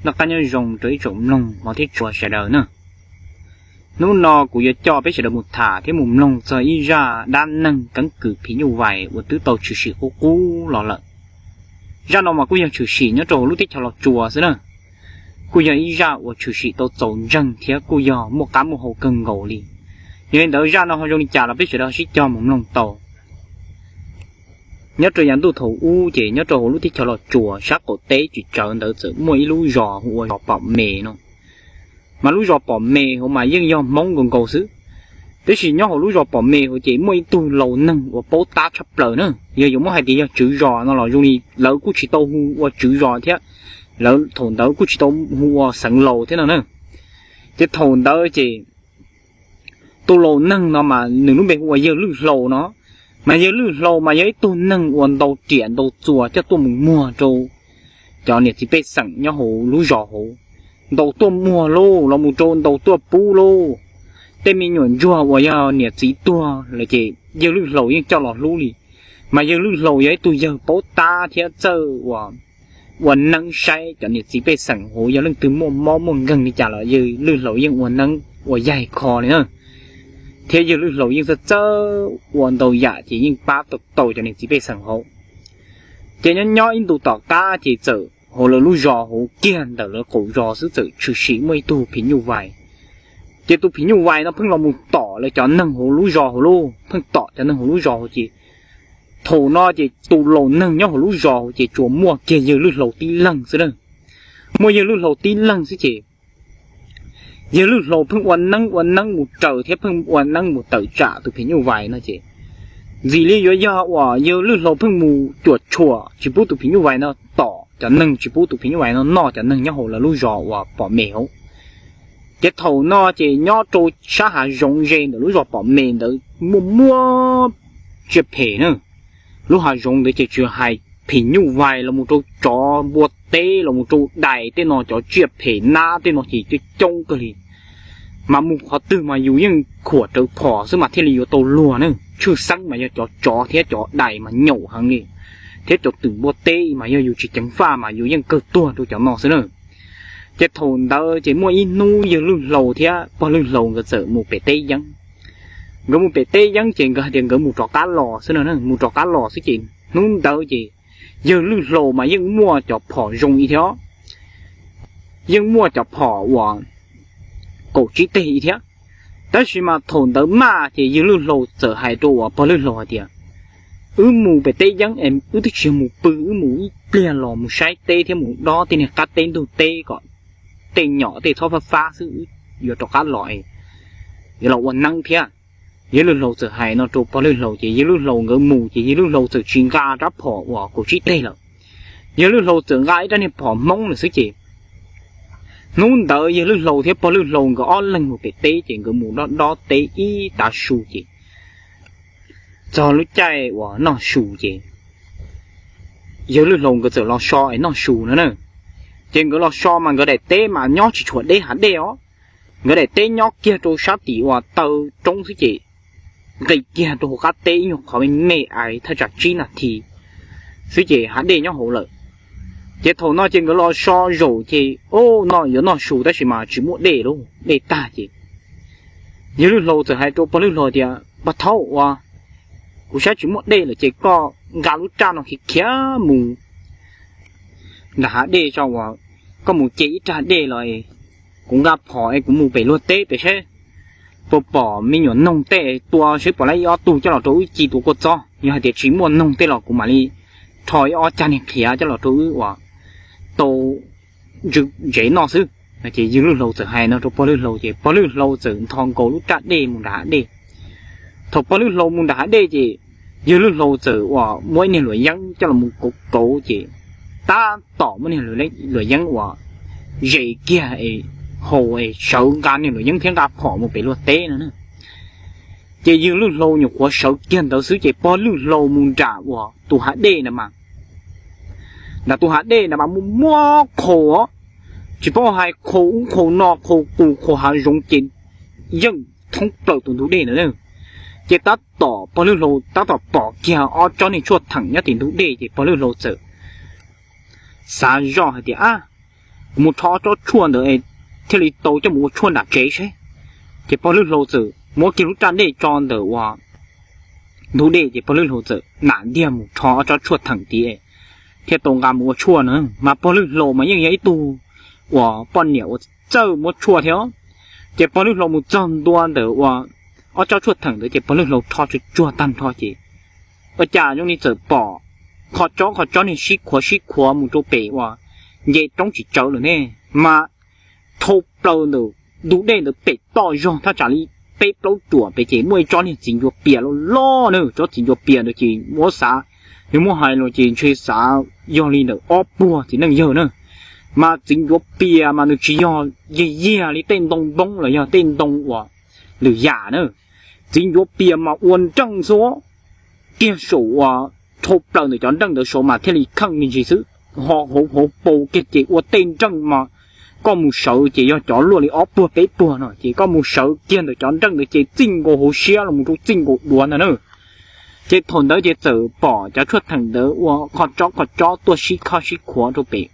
Noj qab nyob zoo rau ib tsoom mloog hmov thiab tshua sawv daws na. Hnub no kuv yuav coj peb sawv daws mus tham thiab mus mloog txog ib zaj dab neeg keeb kwm phim nyuj vais uas twb tau tshwm sim qub qub los lawm. Zaj no mas kuj yog tshwm sim nyob rau hauv lub teb chaws Los Tsuas xwb na. Kuj yog ib zaj uas tshwm sim tau txaus ntseeg thiab kuj yog muaj qab muaj hau kawg nkaus li. Yog li ntawd zaj no ho zoo li cas los peb sawv daws sib cog mus mloog tau. Nyob rau yav ntuj thaum ub ces nyob rau hauv lub teb chaws Los Tsuas sab qaum teb tsis tsawv ntawd txawm muaj ib lub zos hu ua zos Pom Me no. Mas lub zos Pom Me hauv mas yeej yog Hmoob nkaus nkaus xwb. Tab sis nyob hauv lub zos Pom Me hauv ces muaj ib tug laus neeg uas paub tab tshaj plaws na, yog yuav muab hais tias yog tswv zos no los zoo li lawv kuj tsis tau hu ua tswv zos thiab, lawv thaum ntawd kuj tsis tau hu ua xeev laus thiab no na. Ces thaum ntawd ces tus laus neeg no mas nws lub npe hu ua Yawg Lwj Hlau no. Mas Yawg Lwj Hlau mas yog ib tug neeg uas ntaus riam ntaus txuas coj tuaj mus muag rau cov niam txiv pej xeem nyob hauv lub zos hauv. Ntaus tuaj muag lauj, los mus rau ntaus tuaj pub lauj. Tej me nyuam ntsuag uas yog niam txiv tuag lawm ces Yawg Lwj Hlau yeej coj los hlub li. Mas Yawg Lwj Hlau yog ib tug yawg paub tab thiab txawj ua neeb saib cov niam txiv pej xeem hauv yog leej twg muaj mob muaj nkeeg li cas los Yawg Lwj Hlau yeej ua neeb ua yaig kho li na. Thiab Yawg Lwj Hlau yeej txawj txawj ua ntau yam ces yeej pab tau tau cov niam txiv pej xeem hauv. Ces nyob nyob ib ntu tom qab ces txawm hauv lawv lub zos hauv kiag ntawm lawv qaum zos xwb txawm tshwm sim muaj ib tug phim nyuj vais. Ces tus phim nyuj vais no pheej los mus tom lawv cov neeg hauv lub zos hauv lauj, pheej tom cov neeg hauv lub zos hauv ces thaum no ces tus laus neeg nyob hauv lub zos hauv ces tsuas muaj kiag Yawg Lwj Hlau tib leeg xwb na. Muaj Yawg Lwj Hlau tib leeg xwb ces Yawg Lwj Hlau pheej ua neeb ua neeb mus raws thiab pheej ua neeb mus tawm tsam tus phim nyuj vais no ces ntxim li yuav yog uas Yawg Lwj Hlau pheej mus cuam tshuam tsis pub tus phim nyuj vais no tom cov neeg, tsis pub tus phim nyuj vais no noj cov neeg nyob hauv lawv lub zos uas Pom Me hauv. Ces thaum no ces nyob rau sab hav zoov ze ntawm lub zos Pom Me ntawd muaj muaj tsiaj phem na. Lub hav zoov ntawd ces tsis hais phim nyuj vais los mus rau tsov npua teb los mus rau dais tej no, cov tsiaj phem nab tej no ces coob coob kawg li. Mas mus qhov twg mas yus yeej khuam rawv phom xwb mas thiaj li yuav tau luag na. Tshwj xeeb mas yog cov tsov thiab cov dais mas nyaum heev li, thiab cov twm npua teb mas yog yus tsis ceev faj mas yus yeej kawg tuag rau cov no xwb na. Ces thaum ntawd ces muaj ib hnub Yawg Lwj Hlau thiab Pog Lwj Hlau nkawd txawm mus pem teb yeeb. Nkawd mus pem teb yeeb ces nkawd hais tias nkawd mus rov qab los xwb no, mus rov qab los xwb ces hnub ntawd ces Yawg Lwj Hlau mas yeej muaj cov phom zoo ib thiab, yeej muaj cov phom uas kaum tsib teg ib thiab. Tab sis mas thaum ntawd maj ces Yawg Lwj Hlau txawm hais rau uas Pog Lwj Hlau hais tias, wb mus pem teb yeeb es wb twb tsis yog mus pw, wb mus ib pliag los mus saib teb thiab mus dob tej niag qab teb ntug teb kom tej nyom tej txhob fab fab xwb, wb yuav rov qab los es yuav los ua neeb thiab. Yawg Lwj Hlau txawm hais no rau Pog Lwj Hlau ces Yawg Lwj Hlau nkawd mus ces Yawg Lwj Hlau txawm tsis nqa rab phom uas kaum tsib teg lawm. Yawg Lwj Hlau txawm nqa ib rab niag phom Hmoob lawm xwb ces hnub ntawd Yawg Lwj Hlau thiab Pog Lwj Hlau nkawd ob leeg mus pem teb ces nkawd mus dob dob teb ib tav su ces txog lub caij uas noj su ces Yawg Lwj Hlau nkawd txawm los so es noj su no na. Ces nkawd los so mas nkawd daim teb mas nyob tsis tshuav deb hav dej os. Nkawd daim teb nyob kiag rau sab tim uas taw roob xwb ces nqis kiag rau hauv qab teb ib nyuag qhov me me ais thaj tsam tsib nas this xwb ces hav dej nyob hauv lawm. Ces thaum no ces nkawd los so zaum ces, o, no yuav noj su tab sis mas tsis muaj dej lauj, dej tag ces Yawg Lwj Hlau txawm hais rau Pog Lwj Hlau tias, Pog Thaub, uas kuv saib tsis muaj dej lawm ces koj nqa lub raj no khiav khiav mus nram hav dej tso, uas koj mus ce ib raj dej los kuv nqa phom es kuv mus pem luag teb pem seb puas pom me nyuam noog tej tua seb puas laib ib ob tug coj los rau wb ci tua kua txob. Yog hais tias tsis muaj noog tej los kuv mam li rho ib ob cag niag qhiav coj los rau wb uas tau ntsw ntsev noj xwb. Ces Yawg Lwj Hlau txawm hais no rau Pog Lwj Hlau ces Pog Lwj Hlau txawm nthos nkaus lub raj dej mus nram hav dej. Thaum Pog Lwj Hlau mus nram hav dej ces Yawg Lwj Hlau txawm uas muab ib niag luam yeeb coj los mus kauv kauv ces tab tom muab niag luam yeeb uas zes kiag es haus es sawv nqa niag luam yeeb thiab nqa phom mus pem luag teb no na. Ces Yawg Lwj Hlau nyuam qhuav sawv kiag ntawd xwb ces Pog Lwj Hlau mus nram uas tus hav dej na mas, nram tus hav dej na mas muaj muab qhaus os, tsis paub hais qhaus ub qhaus no qhaus qus qhaus hav zoov ces yeej thoob plaws tus ntug dej ntawd. Ces tab tom Pog Lwj Hlau tab tom pom kiag ob tsob niag tshuaj theem nyob tim ntug dej ces Pog Lwj Hlau txawm xav zoj hais tias, ab, mus rho ob tsob tshuaj ntawd thiaj li tau coj mus ua tshuaj nram tsev saib. Ces pog lwj hlau txawm muab kiag lub raj dej tso ntawm uas ntug dej, ces pog lwj hlau txawm nam ntiag mus rho ob tsob tshuaj theem tid thiaj tau nqa mus ua tshuaj na. Mas pog lwj hlau mas yeej yog ib tug uas poj niam uas txawj muab tshuaj thiab. Ces pog lwj hlau mus txog ntua ntawm uas ob tsob tshuaj theem ntawd ces pog lwj hlau rho tsuag tsuag tag nrho ces ua cas zoo li txawm pom qhov tsob qhov tsob niag sib khuav sib khuav mus rau pem uas nce roob tsis tsawv lawm ne. Mas dhau plaws ntawm ntug dej ntawd pem toj zog thaj tsam li peb plaub ruam pem ces muaj ib tsob niag txiv ncuav pias loj loj na. Tsob txiv ncuav pias ntawd ces muab xav, yog muab hais los ces ntshe xav yog li ntawm ob puag txiv neej yawg na. Mas txiv ncuav pias mas nws tsis yog yiag yiag li tej ntoo npoob los yog tej ntoo uas lwm yam na. Txiv ncuav pias mas ua nreej xwb, kiag saum uas dhau plaws ntawm cov nreej ntawd saud mas thiaj li kheej me ntsis xwb. Ho hauv hauv paus kiag ces ua tej nreej mas koj mus sawv ces yog cov luaj li ob puag peb puag no ces koj mus sawv kiag ntawm cov nreej ntawd ces txij nkaus hauv siab los mus rau txij nkaus duav ntag na. Ces thaum ntawd ces txawm pom cov tshuaj theem ntawd ua qhov tsob qhov tsob tuaj sib khab sib khuav rau pem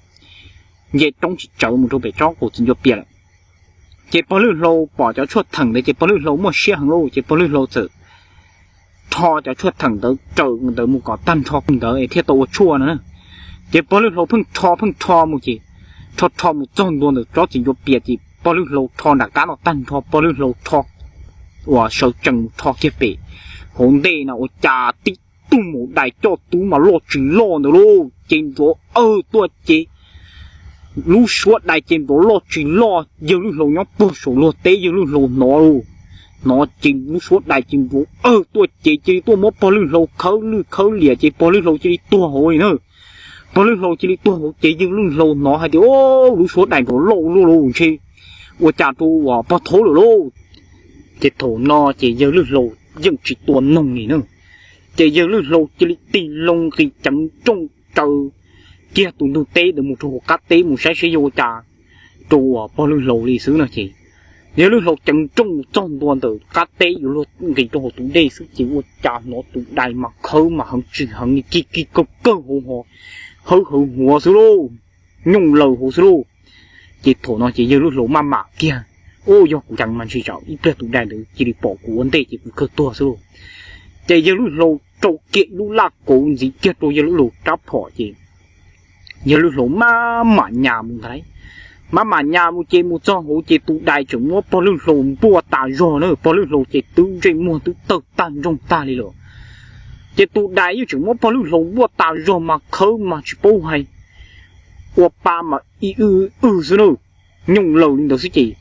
nce roob tsis tsawv mus rau pem tsob qus txiv ncuav pias lawm. Ces pog lwj hlau pom cov tshuaj theem ntawd ces pog lwj hlau muaj siab heev lauj, ces pog lwj hlau txawm rho cov tshuaj theem ntawd raws ntawd mus kom tag nrho ntawd es thiaj tau ua tshuaj no na. Ces pog lwj hlau pheej rho pheej rho mus ces rho rho mus txog ntua ntawm tsob txiv ncuav pias ces pog lwj hlau rho nram qab no tag nrho, pog lwj hlau rho uas sawv tsees mus rho kiag pem hauv ntej no ua cas tib tug maum dais coj tub mas loj tsis loj ntawd lauj, ces nrov awg tuaj ces lub suab dais ces nrov loj tsis loj, yawg lwj hlau nyob puag saum luag teb yawg lwj hlau hnov lauj, hnov ces lub suab dais ces nrov awg tuaj ces cia li tuaj muab pog lwj hlau khawb lwj khawb liam ces pog lwj hlau cia li tuag hauv li na. Pog lwj hlau cia li tuag hauv ces yawg lwj hlau hnov hais tias, Lub suab dais nrov loj ua luaj lauj, ntshe ua cas rau uas pog thaub lawm lauj. Ces thaum no ces yawg lwj hlau yeej tsis tua noog li na. Ces yawg lwj hlau cia li tig loo nqis ceev nrooj raws kiag tus ntug teb ntawd mus rau hauv qab teb mus saib seb yog ua cas rau uas pog lwj hlau li xwb no ces yawg lwj hlau ceev nrooj txog ntua ntawm qab teb yuav luag nqis rau hauv tus dej xwb ces ua cas hnov tus dais mas khawb mas heev tsis heev li, kig kig kawg kawg hauv ho hawb hawv huav xwb lauj, nyooj laws hauv xwb lauj. Ces thaum no ces yawg lwj hlau maj mam kiag, Ub, yog kuv ceev mas ntshe tsam ib pliag tus dais ntawd cia li pom kuv ua ntej ces kuv kawg tuag xwb lauj. Ces yawg lwj hlau rau kiag ib lub laj kauv ntxiv kiag rau yawg lwj hlau rab phom ces yawg lwj hlau maj mam nyas mus ntag lauj. Maj mam nyas mus ces mus txog hauv ces tus dais tseem muab pog lwj hlau npuaj tas zog na, pog lwj hlau ces twb ntsej muag twb tawg tag ntsoog tag li lawm. Ces tus dais yeej tseem muab pog lwj hlau npuaj tas zog mas khawb mas tsis paub hais, ua pa mas ib wb wb xwb na, nyooj laws li ntawd xwb ces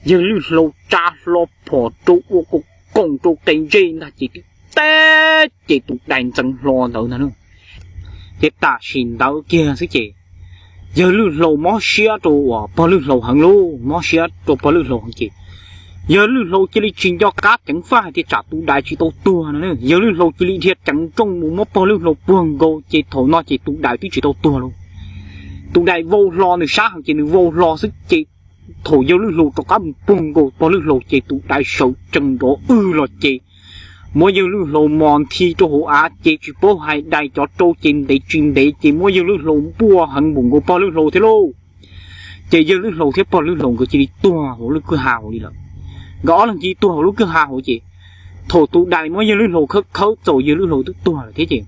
yawg lwj hlau tsa hlo phom rau ua koom koom rau qe ntsej ntag ces tib teb ces tus dais ntxeev hlo ntawd ntag na. Ces tam sim ntawd kiag xwb ces yawg lwj hlau mob siab rau uas pog lwj hlau heev lauj, mob siab rau pog lwj hlau heev ces yawg lwj hlau cia li tsis nco qab ceev faj hais tias tsam tus dais tsis tau tuag no, yawg lwj hlau cia li dhia ceev nrooj mus muab pog lwj hlau puag nkaus ces thaum no ces tus dais twb tsis tau tuag lauj. Tus dais vau hlo, nws sab heev ces nws vau hlo xwb ces thaum yawg lwj hlau rov qab mus puag nkaus pog lwj hlau ces tus dais sawv tsees nrov wg los ces muab yawg lwj hlau mos nthi rau hauv av ces tsis paub hais dais cov rau ces ntev tsis ntev ces muab yawg lwj hlau npuaj heev npaum nkaus pog lwj hlau thiab lauj. Ces yawg lwj hlau thiab pog lwj hlau nkawd cia li tuag hauv lub kwj ha hauv li lawm. Nkawd ob leeg cia li tuag hauv lub kwj ha hauv ces thaum tus dais muab yawg lwj hlau khawb khawb txaus yawg lwj hlau twb tuag lawm thiab ces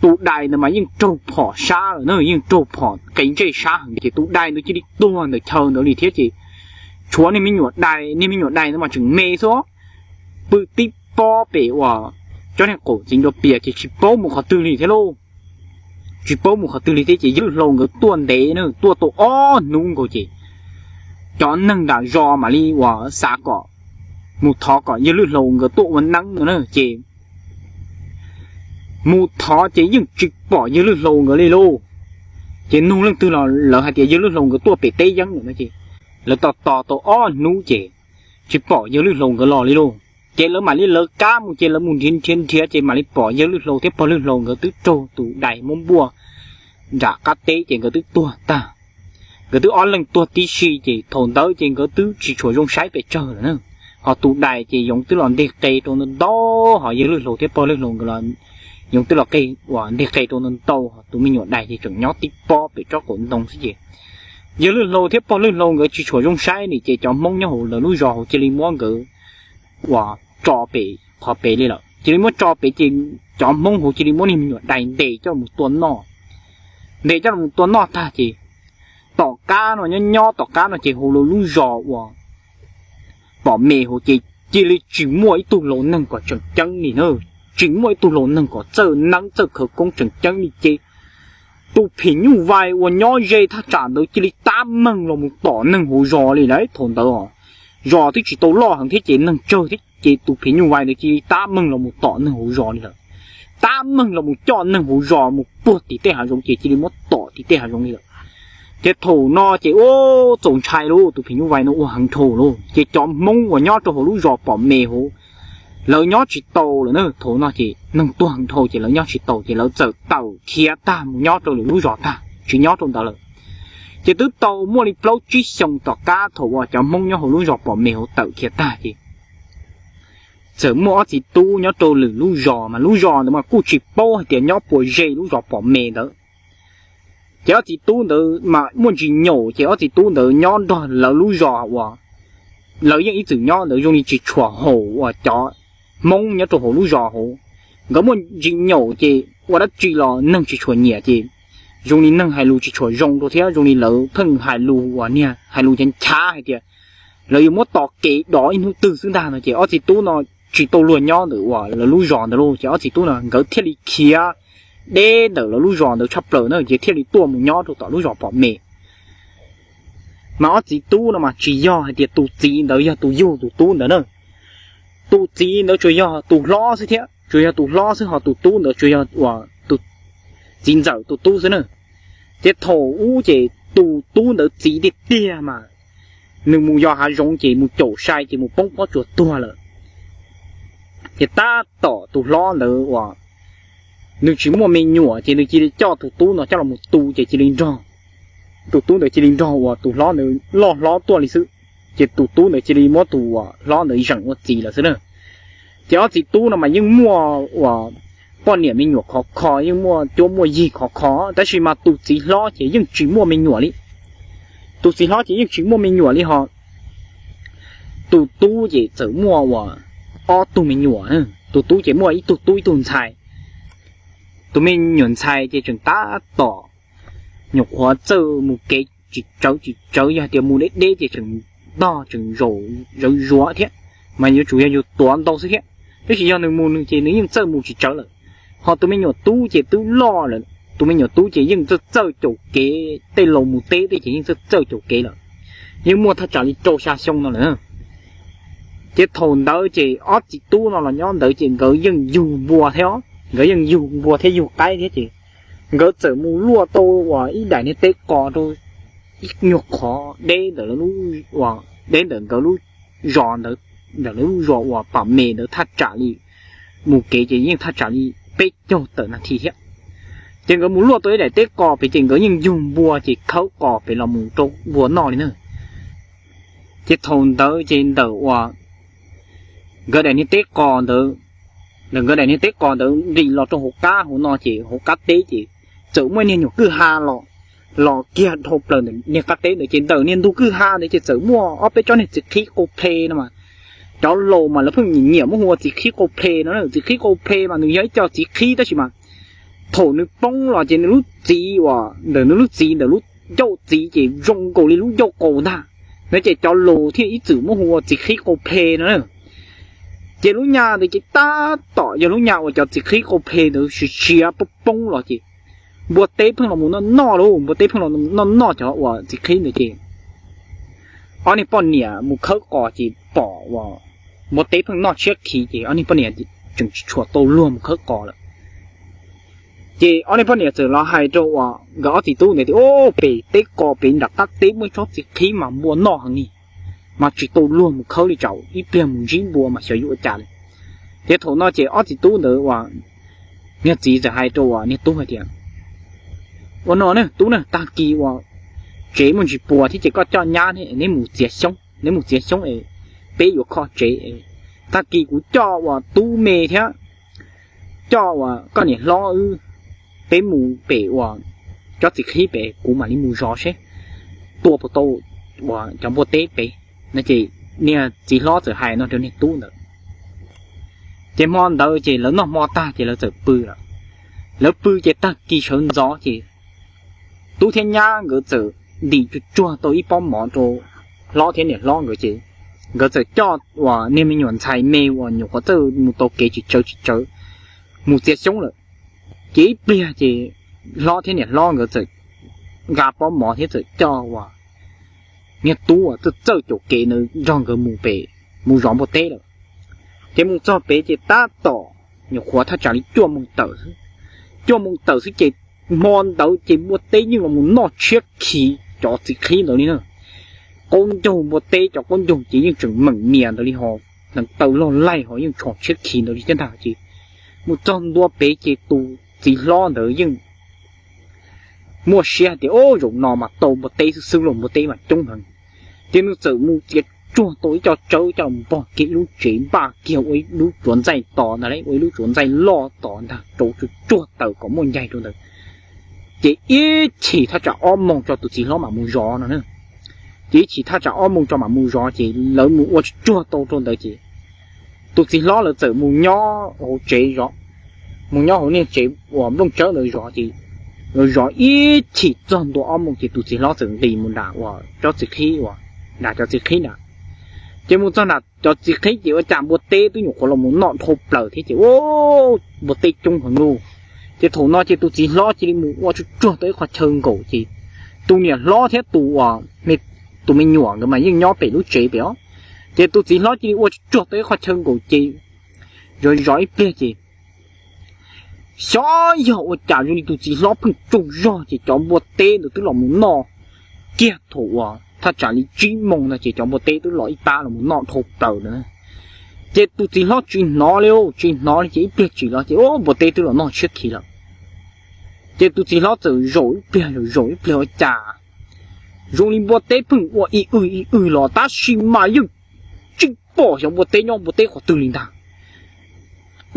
tus dais ntawd mas yeej raug phom sab lawm na, yeej raug phom qe ntsej sab heev ces tus dais ntawd cia li tuag ntawm chaw ntawd li thiab ces tshuav niag me nyuam dais, niag me nyuam dais ntawd mas tseem me xwb, pw tib pob pem uas cov niag qaum txiv ncuav pias ces tsis paub mus qhov twg li thiab lauj. Tsis paub mus qhov twg li thiab ces yawg lwj hlau nkawd tuaj ntev na, tuaj tau ob hnub nkaus ces cov neeg nram zos mam li uas xav kom mus thov kom yawg lwj hlau nkawd tuaj ua neeb no na ces mus thov ces yeej tsis pom yawg lwj hlau nkawd li lauj. Ces nug leej twg los lawv hais tias yawg lwj hlau nkawd tuaj pem teb yeeb lawm no ces lawv tos tos tau ob hnub ces tsis pom yawg lwj hlau nkawd los li lauj. Ces lawv mam li lawv kab mus ces lawv mus nrhiav nrhiav nrhiav ces mam li pom yawg lwj hlau thiab pog lwj hlau nkawd twb raug tus dais muab npuaj nram qab teb ces nkawd twb tuag tag. Nkawd twb ob leeg tuag tib si ces thaum ntawd ces nkawd twb tsis tshua zoo saib pes tsawg lawm na. Ho tus dais ces yoov twb los nteg qe rau ntau ntau, ho yawg lwj hlau thiab pog lwj hlau nkawd los yoov twb los qe uas nteg qe rau ntau ntau, ho tus me nyuam dais ces tseem nyob tib pob pem tsob qaum ntoo xwb ces yawg Lwj Hlau thiab pog Lwj Hlau nkawd tsis tshua zoo saib li ces cov Hmoob nyob hauv lawv lub zos hauv cia li muab nkawd uas tso pem qhov pem li lawm, cia li muab tso pem ces cov Hmoob hauv cia li muab niag me nyuam dais ntes coj mus tua noj. Ntes coj mus tua noj tag ces tom qab no nyob nyob tom qab no ces hauv lawv lub zos uas pom me hauv ces cia li tsis muaj ib tug laus neeg kom tseem ceeb li na, tsis muaj ib tug laus neeg kom txawj neeb txawj khawv koob tseem ceeb li ces tus phim nyuj vais uas nyob ze thaj tsam ntawd cia li tab meeg los mus tom neeg hauv zos li lawm. Thaum ntawd os, zos twb tsis tau loj heev thiab ces neeg tsawg thiab ces tus phim nyuj vais ntawd cia li tab meeg los mus tom neeg hauv zos li lawm. Tab meeg los mus coj neeg hauv zos mus puag tim tej hav zoov ces cia li muab tom tim tej hav zoov li lawm. Ces thaum no ces ua txaus ntshai lauj, tus phim nyuj vais no ua heev dhau lauj, ces cov Hmoob uas nyob rau hauv lub zos pom me hauv, lawv nyob tsis tau lawm na. Thaum no ces neeg tuag heev dhau ces lawv nyob tsis tau ces lawv txawm tawm khiav tag mus nyob rau lwm lub zos tag tsis nyob rau ntawd lawm. Ces twb tau muaj li plaub tsib xyoos tom qab thaum uas cov Hmoob nyob hauv lub zos pom me hauv tawm khiav tag ces txawm muaj ob txiv tub nyob rau lwm lub zos mas lub zos ntawd mas kuj tsis paub hais tias nyob puas ze lub zos pom me ntawd. Ces ob txiv tub ntawd mas muaj ntsis nyaum ces ob txiv tub ntawd nyob nrog lawv lub zos uas lawv yeej ib txwm nyob ntawd zoo li tsis tshua haum uas cov Hmoob nyob rau hauv lub zos hauv. Nkawd muaj ntsis nyaum ces ua dab tsi los neeg tsis tshua nyiam ces zoo li neeg hais lus tsis tshua zoo rau thiab zoo li lawv pheej hais lus uas niag hais lus nchav nchav hais tias lawv yuav muab tos kev dov ib hnub twg xwb ntag no ces ob txiv tub no tsis tau luag nyob ntawm uas lawv lub zos ntawd lauj. Ces ob txiv tub no nkawd thiaj li khiav deb ntawm lawv lub zos ntawd tshaj plaws na ces thiaj li tuaj mus nyob rau tom lub zos pom me. Mas ob txiv tub no mas tsis yog hais tias tus txiv ntawd yog tus yug tus tub ntawd na. Tus txiv ntawd tsuas yog tus hlob xwb thiab, tsuas yog tus hlob xwb, ho tus tub ntawd tsuas yog uas tus txiv ntxawm tus tub xwb na. Ces thaum ub ces tus tub ntawd txiv tiag tiag mas nws mus yos hav zoov ces mus caum sai ces mus poob pob tsuas tuag lawm. Ces tab tom tus hlob ntawd uas nws tsis muaj me nyuam ces nws cia li coj tus tub no coj los mus tu ces cia li nrog, tus tub ntawd cia li nrog uas tus hlob ntawd loj hlob tuaj li xwb. Ces tus tub ntawd cia li muab tus uas hlob ntawd zeem ua txiv lawm xwb na. Ces ob txiv tub no mas yeej muaj uas poj niam me nyuam khov kho, yeej muaj cuab muaj yig khov kho, tab sis mas tus txiv hlob ces yeej tsis muaj me nyuam li. Tus txiv hlob ces yeej tsis muaj me nyuam li ho tus tub ces txawm muaj uas ob tug me nyuam. Tus tub ces muaj ib tug tub ib tug ntxhais. Tus me nyuam ntxhais ces tseem tab tom nyuam qhuav txawj mus kev tsis tsawv tsis tsawv, yog tias mus deb deb ces tseem ntog tseem zaum zawv zuav thiab, mas yuav tsum yog yus tuav ntau xwb thiab. Tab sis yog nws mus nws ces nws yeej txawj mus tsis tsawv lawm. Ho tus me nyuam tub ces twb loj lawm, tus me nyuam tub ces yeej txawj txawj caum kev, tej laus mus teb tej ces yeej txawj txawj caum kev lawm, yeej muaj thaj tsam li rau xya xyoo no lawm. Ces thaum ntawd ces ob txiv tub no los nyob ntawd ces nkawd yeej yug npua thiab os, nkawd yeej yug npua thiab yug qaib thiab ces nkawd txawm mus luaj tau uas ib daim niag teb qos rau ib nyuag qhov deb ntawm lawv lub, deb ntawm nkawd lub zos ntawd, ntawm lawv lub zos uas pam me ntawd thaj tsam li mus kev ces yeej thaj tsam li peb caug tawm nas this thiab. Ces nkawd mus luaj tau ib daim teb qos pem ces nkawd yeej yug npua ces khawb qos pem los mus rau npua noj li na. Ces thaum ntawd ces ntawm uas nkawd daim niag teb qos ntawd, ntawm nkawd daim niag teb qos ntawd nqis los rau hauv qab hauv no ces hauv qab teb ces txawm muaj niag nyuam kwj ha los, los kiag dhau plaws ntawm niag qab teb ntawd ces ntawm niag ntug kwj ha ntawd ces txawm muaj ob peb tsob niag txiv qhib qau ple no mas cov laus mas lawv pheej nyiam muab hu ua txiv qhib qau ple no na. Txiv qhib qau ple mas nws yog ib co txiv qhib tab sis mas thaum nws poob los ces nws lub txiv uas ntawm nws lub txiv ntawm lub ncauj txiv ces zoo nkaus li lub ncauj qaus ntag. No ces cov laus thiaj ib txwm muab hu ua txiv qhib qau ple no na. Ces lub nyaj ntawd ces tab tom yog lub nyaj uas cov txiv qhib qau ple ntawd siav siav poob poob los ces npua teb pheej los mus noj noj lauj, npua teb pheej los noj noj cov uas txiv qhib ntawd ces ob niag poj niam mus khawb qos ces pom uas npua teb pheej noj tshiab khiv ces ob niag poj niam tseem tsis tshua tau luag mus khawb qos lawm. Ces ob niag poj niam txawm los hais rau uas nkawd ob txiv tub ntawd tias, Au, pem teb qos pem nram qab teb muaj ib tsob txiv qhib mas npua noj heev li, mas tsis tau luag mus khawb li, tsam ib pliag mus ntsib npua mas xyov yuav ua cas li. Ces thaum no ces ob txiv tub ntawd uas niag txiv txawm hais rau uas niag tub hais tias, Ua no ne tub na, tag kis uas tsev muaj ntsis puas thiab ces koj coj nyab neb mus txiav xyoob, neb mus txiav xyoob es peb yuav kho tsev. Tag kis kuv coj uas tub me thiab coj uas koj niam hlob wb, peb mus pem uas tsob txiv qhib pem, kuv mam li mus zov seb tua puas tau cov npua teb pem no. Ces niag txiv hlob txawm hais no rau niag tub ntawd. Ces hmo ntawd ces lawv noj hmo tag ces lawv txawm pw lawm. Lawv pw ces tag kis sawv ntxov ces tub thiab nyab nkawd txawm ntim tsuag tsuag tau ib pob mov rau hlob thiab niam hlob nkawd ces nkawd txawm coj uas niag me nyuam ntxhais me uas nyuam qhuav txawj mus tau kev tsis tsawv tsis tsawv mus txiav xyoob lawm. Ces ib pliag ces hlob thiab niam hlob nkawd txawm nqa pob mov thiab txawm coj uas niag tub uas txawj txawj caum kev ntawd nrog nkawd mus pem, mus zov npua teb lawm. Ces mus txog pem ces tab tom nyuam qhuav thaj tsam li cuaj moos tawm xwb. Cuaj moos tawm xwb ces hmo ntawd ces npua teb yeej los mus noj tshiab khi cov txiv qhib ntawd li na. Qaub ncaug npua teb cov qaub ncaug ces yeej tseem meem mias ntawd li ho, neev taw log laig ho yeej tshos tshiab khi ntawd li thiab ntag. Ces mus txog ntua pem ces tus txiv hlob ntawd yeej muaj siab hais tias, Ub, zaum no mas tau npua teb xwb xwb los, npua teb mas coob heev. Ces nws txawm mus txiav tsuag tau ib co tsawb coj los npog kiag ib lub tsev, npaj kiag ua ib lub tsuav ntxaij tos ntag, ua ib lub tsuav ntxaij loj tos ntag, rau tsuag tsuag taws kom muaj ncaig rau ntawd. Ces ib chim thaj tsam ob moos tso tus txiv hlob mam mus zov no na. Ces ib chim thaj tsam ob moos tso mam mus zov ces lawv mus ua tsuag tsuag tau rau ntawd ces tus txiv hlob lawv txawm mus nyob hauv tsev zov, mus nyob hauv niag tsev uas nplooj tsawb ntawd zov ces lawv zov ib chim txog ntua ob moos ces tus txiv hlob txawm nqis mus nram uas tsob txiv qhib uas nram cov txiv qhib nram. Ces mus txog nram cov txiv qhib ces ua cas npua teb twb nyuam qhuav los mus noj dhau plaws thiab ces, Ub, npua teb coob heev lauj. Ces thaum no ces tus txiv hlob cia li mus ua tsuag tsuag tau ib qho chaw nkaum ces tus niam hlob thiab tus uas, tus me nyuam nkawd mas yeej nyob pem lub tsev pem os. Ces tus txiv hlob cia li ua tsuag tsuag tau ib qho chaw nkaum ces zov zov ib pliag ces xyov yog ua cas zoo li tus txiv hlob pheej tsaug zog ces cov npua teb ntawd twb los mus noj kiag thaum uas thaj tsam li tsib moos ntag ces cov npua teb twb los ib pab los mus noj dhau plaws lawm. Ces tus txiv hlob tsis hnov li, tsis hnov li ces ib pliag tsim los ces, Ub, npua teb twb los noj tshiab khi lawm. Ces tus txiv hlob txawm zaum ib pliag, zaum zaum ib pliag ua cas zoo li npua teb pheej ua ib wj ib wj los tab sis mas yeej tsis pom xyov npua teb nyob npua teb qhov twg li ntag.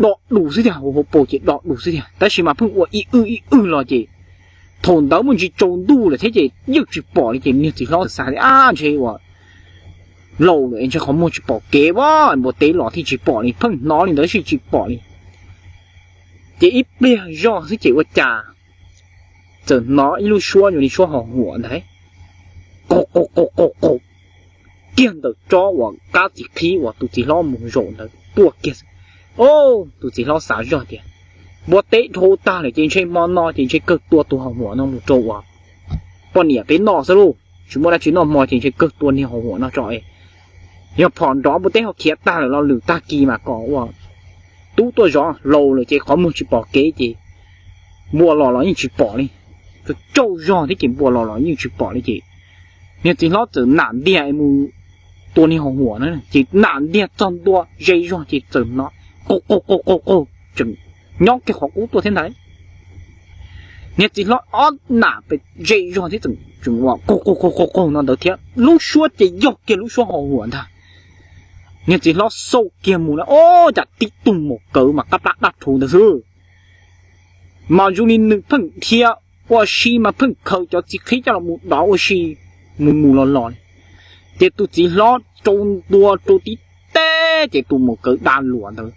Do dus xwb tiag, hauv hauv paus ces do dus xwb tiag tab sis mas pheej ua ib wj ib wj los ces thaum ntawd muaj ntsis tsaus ntuj lawm thiab ces yeej tsis pom li ces niag txiv hlob xav tias, Ab, ntshe uas laus lawm ntshe qhov muag tsis pom kev a, npua teb los thiaj tsis pom li, pheej hnov li ntawd tab sis tsis pom li. Ces ib pliag zog xwb ces ua cas txawm hnov ib lub suab zoo li suab ho huam ntag, qaug qaug qaug qaug qaug kiag ntawm tsob uas qab txiv qhib uas tus txiv hlob mus zaum ntawd tuaj kiag. Ub, tus txiv hlob xav zog tias, Npua teb dhau tag lawm ces ntshe hmo no ces ntshe kawg tua tus ho huam no mus rau uas poj niam peb noj xwb lauj, tsis muaj dab tsi noj hmo ces ntshe kawg tua niag ho huam no tso. Yog phom nrov npua teb ho khiav tag lawm los lwm tag kis mas kom ua tub tuaj zov, laus lawm ces qhov muag tsis pom kev ces npua los los yeej tsis pom li. Tsaug zog thiab ces npua los los yeej tsis pom li ces niag txiv hlob txawm nam ntiag mus tua niag ho huam na ces nam ntiag txog ntua ze zog ces txawm hnov qaug qaug qaug qaug qaug tseem nyob kiag qhov qub tuaj thiab ntag. Niag txiv hlob ob nam pes ze zog thiab tseem ua qaug qaug qaug qaug qaug no ntawd thiab lub suab ces yog kiag lub suab ho huam ntag. Niag txiv hlob xauj kiag mus na, ob, cas tib tug maum kawv mas qab plab daj rhuv ntawd xwb. Mas zoo li nws pheej dhia ua si mas pheej khaws cov txiv qhib coj los mus dov ua si mus mus los los li. Ces tus txiv hlob rau ntua rau tib teb ces tus maum kawv da luam ntawd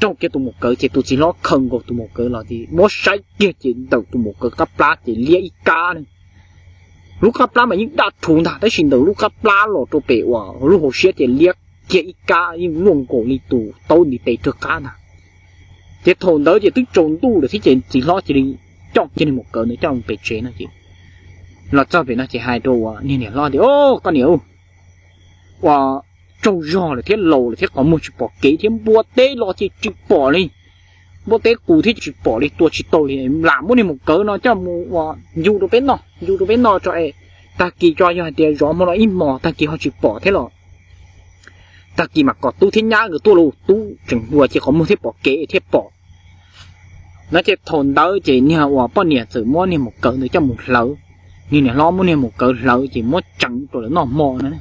raug kiag tus maum kawv ces tus txiv hlob khaws nkaus tus maum kawv los ces muab saib kiag ces ntawm tus maum kawv qab plab ces liab ib kab ne. Lub qab plab mas yeej daj rhuv ntag tab sis ntawm lub qab plab los rau pem uas lub hauv siab ces liab kiag ib kab yeej luaj nkaus li tus taub ntiv tes kawg qab ntag. Ces thaum ntawd ces twb tsaus ntuj lawm thiab ces txiv hlob cia li coj kiag niag maum kawv ntawd coj mus pem tsev no ces los txog pem no ces hais rau uas niag niam hlob tias, Koj niam, ua tsaug zog lawm thiab laus lawm thiab qhov muag tsis pom kev thiab npua teb los ces tsis pom li. Npua teb qus thiab tsis pom li, tua tsis tau li, lam muab niag maum kawv no coj mus ua ncu rau peb noj, ncu rau peb noj tso es tag kis tso, yog hais tias zov hmo no ib hmos tag kis ho tsis pom thiab los tag kis mas kom tub thiab nyab nkawd tuaj los tub tseem hluas ces qhov muag thiaj pom kev thiaj pom. No ces thaum ntawd ces niag uas poj niam txawm muab niag maum kawv ntawd coj mus hlawv, niag niam hlob muab niag maum kawv hlawv ces muab tseev rau lawv noj hmo no.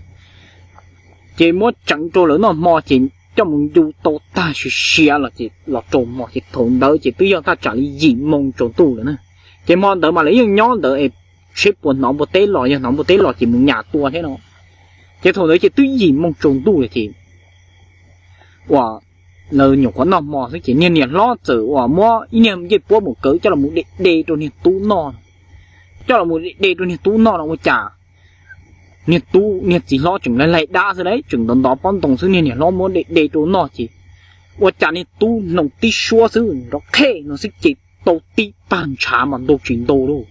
Ces muab tseev rau lawv noj hmo ces coj mus ncu tau tag siav siav los ces los rau hmo ces thaum ntawd ces twb yog thaj tsam li yim moo tsaus ntuj lawm na. Ces hmo ntawd mas lawv yeej nyob ntawd es seb puas hnov npua teb los, yog hnov npua teb los ces mus nyas tua thiab no. Ces thaum ntawd ces twb yim moo tsaus ntuj lawm ces uas lawv nyuam qhuav noj hmo xwb ces niag niam hlob txawm uas muab ib niag ncej puab maum kawv coj los de de rau niag tub noj. Coj los de de rau niag tub noj no ua cas niag tub, niag txiv hlob tseem laig laig dab xwb lauj, tseem ntov ntov pob ntoo xwb, niag niam hlob muab de de rau noj ces ua cas niag tub hnoos tib suab xwb nrov qhej no xwb ces tau tib pag ntshav mas ntau tsis ntau lauj.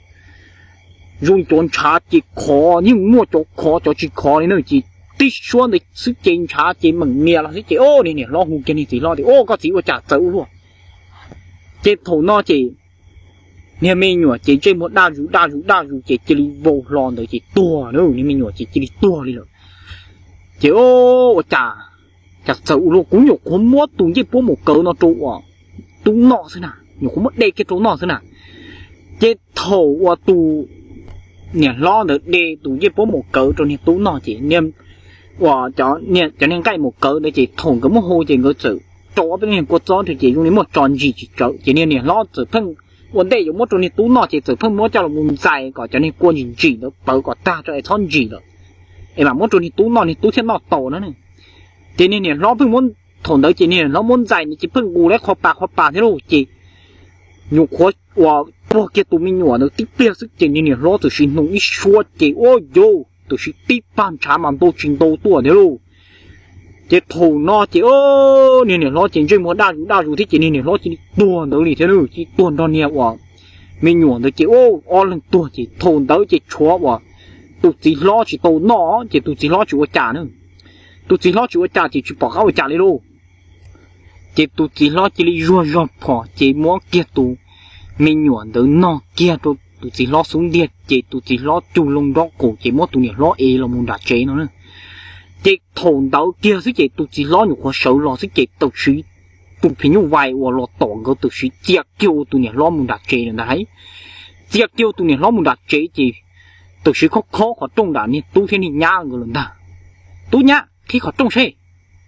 Zoo cov ntshav ces khov, yeej muaj cov khov cov tsis khov li na, ces tib suab ntawd xwb ces ntshav ces meem mias los xwb ces o, niag niam hlob hu kiag niag txiv hlob tias, Au, koj txiv, ua cas txawv ua luaj? Ces thaum no ces niag me nyuam ces ntsej muag daj zus daj zus daj zus ces cia li vau hlo ntawd ces tuag na, niag me nyuam ces cia li tuag li lawm. Ces o, ua cas, cas txawv ua luaj, kuv nyuam qhuav muab tus ncej puab maum kawv no rau uas tub noj xwb na, nyuam qhuav muab de kiag rau noj xwb na. Ces thaum uas tus niam hlob ntawd de tus ncej puab maum kawv rau niag tub noj ces niag, uas cov niag nqaij maum kawv ntawd ces thaum nkawd muab hu ces nkawd txawm rau ob peb niag kua txob rau ces zoo li muaj tso ntsis tsis tsawv ces niag niam hlob txawm pheej ua ntej yuav muab rau niag tub noj ces txawm pheej muab coj los mus ntxais kom cov niag kua ntsim ntsim ntawd pawv kom tag tso es txhob ntsim lawm, es mam muab rau niag tub noj, niag tub thiaj noj tau na. Ces niag niam hlob pheej muab, thaum ntawd ces niag niam hlob muab ntxais ces pheej nqus li qhov pas qhov pas thiab lauj, ces nyuam qhuav uas puag kiag tus me nyuam ntawd tib pliag xwb ces niag niam hlob txawm sim hnoos ib suab ces ua yau, txawm sim tib pag ntshav mas ntau tsis ntau tuaj thiab lauj. Ces thaum no ces niag niam hlob ces ntsej muag daj zus daj zus thiab ces niag niam hlob cia li tuag ntawd li thiab, cia li tuag nrog niag uas me nyuam ntawd ces ob leeg tuag ces thaum ntawd ces tshuav uas tus txiv hlob tsis tau noj ces tus txiv hlob tsis ua cas na. Tus txiv hlob tsis ua cas ces tsis pom qab ua cas li lauj. Ces tus txiv hlob cia li zuag zog phom ces muab kiag tus me nyuam ntawd nog kiag rau tus txiv hlob xub ntiag ces tus txiv hlob cug loo nrob qaum ces muab tus niam hlob ev los mus nram tsev no na. Ces thaum ntawd kiag xwb ces tus txiv hlob nyuam qhuav sawv los xwb ces tau siv tus phim nyuj vais uas los tom nkawd tau siv txia kiag ua tus niam hlob mus nram tsev lawm ntag lauj. Txia kiag ua tus niam hlob mus nram tsev ces tau siv khob khob qhov rooj nram niag tub thiab niag nyab nkawd lawm ntag. Tub nyab, qhib qhov rooj seb,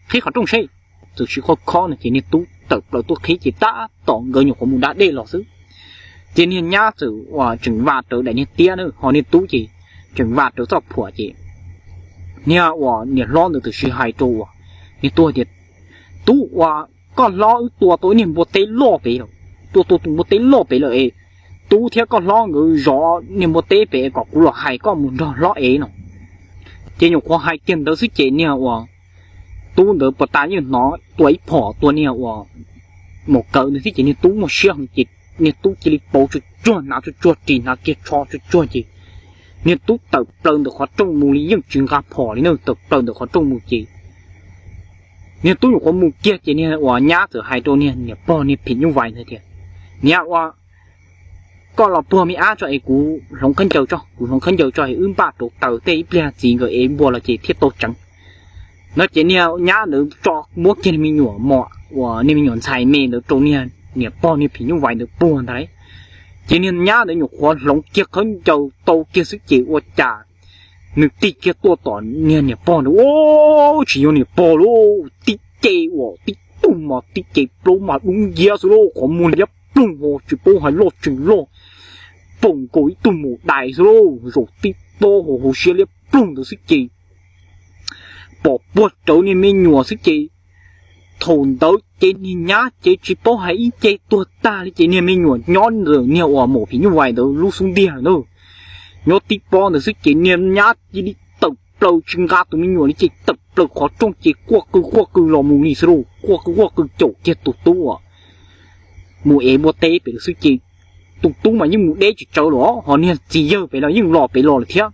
qhib qhov rooj seb. Txawm siv khob khob no ces niag tub tawm plaws tuaj qhib ces tab tom nkawd nyuam qhuav mus da dej los xwb. Ces niag nyab txawm uas tseem vam rawv daim niag tiab na, ho niag tub ces tseem vam rawv txoj phuam ces niag uas niam hlob ntawd txawm siv hais rau uas niag tub tias, Tub, uas koj hlob wb tua tau ib niag npua teb loj pem lawm, tua tau tus npua teb loj pem lawm es tub thiab koj hlob nkawd zov niag npua teb pem es kom kuv los hais koj mus nrog hlob ev no. Ces nyuam qhuav hais kiag ntawd xwb ces niag uas tub ntawd puag ta yeej hnov tua ib phom tua niag uas maum kawv ntawd thiab ces niag tub muaj siab heev ces niag tub cia li pauv tsuag tsuag, hnav tsuag tsuag ris, hnav kiag tsho tsuag tsuag ces niag tub tawm plaws ntawm qhov rooj mus li yeej tsis nqa phom li na, tawm plaws ntawm qhov rooj mus ces niag tub nyuam qhuav mus kiag ces niag uas nyab txawm hais rau niag niam pog niag phim nyuj vais ntawd tias, Niam, uas koj los puag me ab tso es kuv hloov khaub ncaws tso, kuv hloov khaub ncaws tso es wb npaj rau taws tej, ib pliag txiv nkawd ev npua los ces thiaj tau tseev. No ces niag nyab ntawd tso muab kiag niag me nyuam mos uas niag me nyuam ntxhais me ntawd rau niag niam pog niag phim nyuj vais ntawd puag ntag lauj. Ces niag nyab ntawd nyuam qhuav hloov kiag khaub ncaws tau kiag xwb ces ua cas nws tig kiag tuaj tom niag niam pog ntawd, tsis yog niam pog lauj, tib ce uas tib tug mas tib ce plaub mas dub nciab xwb lauj, qhov muag liab ploog ho tsis paub hais loj tsis loj, paum nkaus ib tug maum dais xwb lauj, zaum tib pob ho hauv siab liab ploog ntawd xwb ces pom puag rawv niag me nyuam xwb ces thaum ntawd ces niag nyab ces tsis paub hais ib ce tuag tag li ces niag me nyuam nyob ntawm niag uas maum phim nyuj vais ntawd lub xub ntiag na. Nyob tib pob ntawd xwb ces niag nyab cia li tawm plaws tsis nqa tus me nyuam li ces tawm plaws qhov rooj ces quaj qw quaj qw los mus li xwb lauj, quaj qw quaj qw caum kiag tus tub uas mus ev npua teb pem lawm xwb ces tus tub mas yeej mus deb tsis tsawv los ho niag txiv yawg pem los yeej los pem los lawm thiab.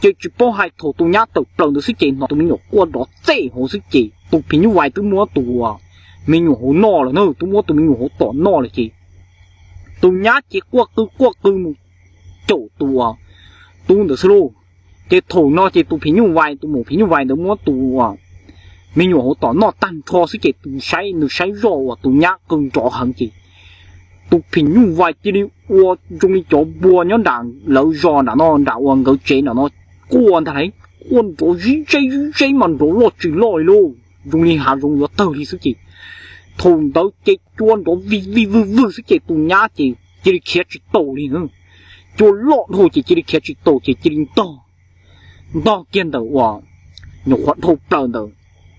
Ces tsis paub hais thaum tus nyab tawm plaws ntawd xwb ces hnov tus me nyuam quaj nrov txej hauv xwb ces tus phim nyuj vais twb muab tus uas me nyuam hauv noj lawm na, twb muab tus me nyuam hauv tom noj lawm ces tus nyab ces quaj qw quaj qw mus caum tus uas tub ntawd xwb lauj. Ces thaum no ces tus phim nyuj vais, tus maum phim nyuj vais ntawd muab tus uas me nyuam hauv tom noj tag nrho xwb ces tus saib, nws saib zoj uas tus nyab qw nrov heev ces tus phim nyuj vais cia li ua zoo li cov npua nyob nram lawv zos nram no, nram uas nkawd tsev nram no quaj ntag lauj, quaj nrov zib zeb zib zeb mas nrov loj tsis loj li lauj, zoo li hav zoov yuav tawg li xwb ces thaum ntawd ces cua nrov vij vij vwj vwj xwb ces tus nyab ces cia li khiav tsis tau li na. cua loj dhau ces cia li khiav tsis tau ces cia li ntog, ntog kiag ntawm uas nyuam qhuav dhau plaws ntawm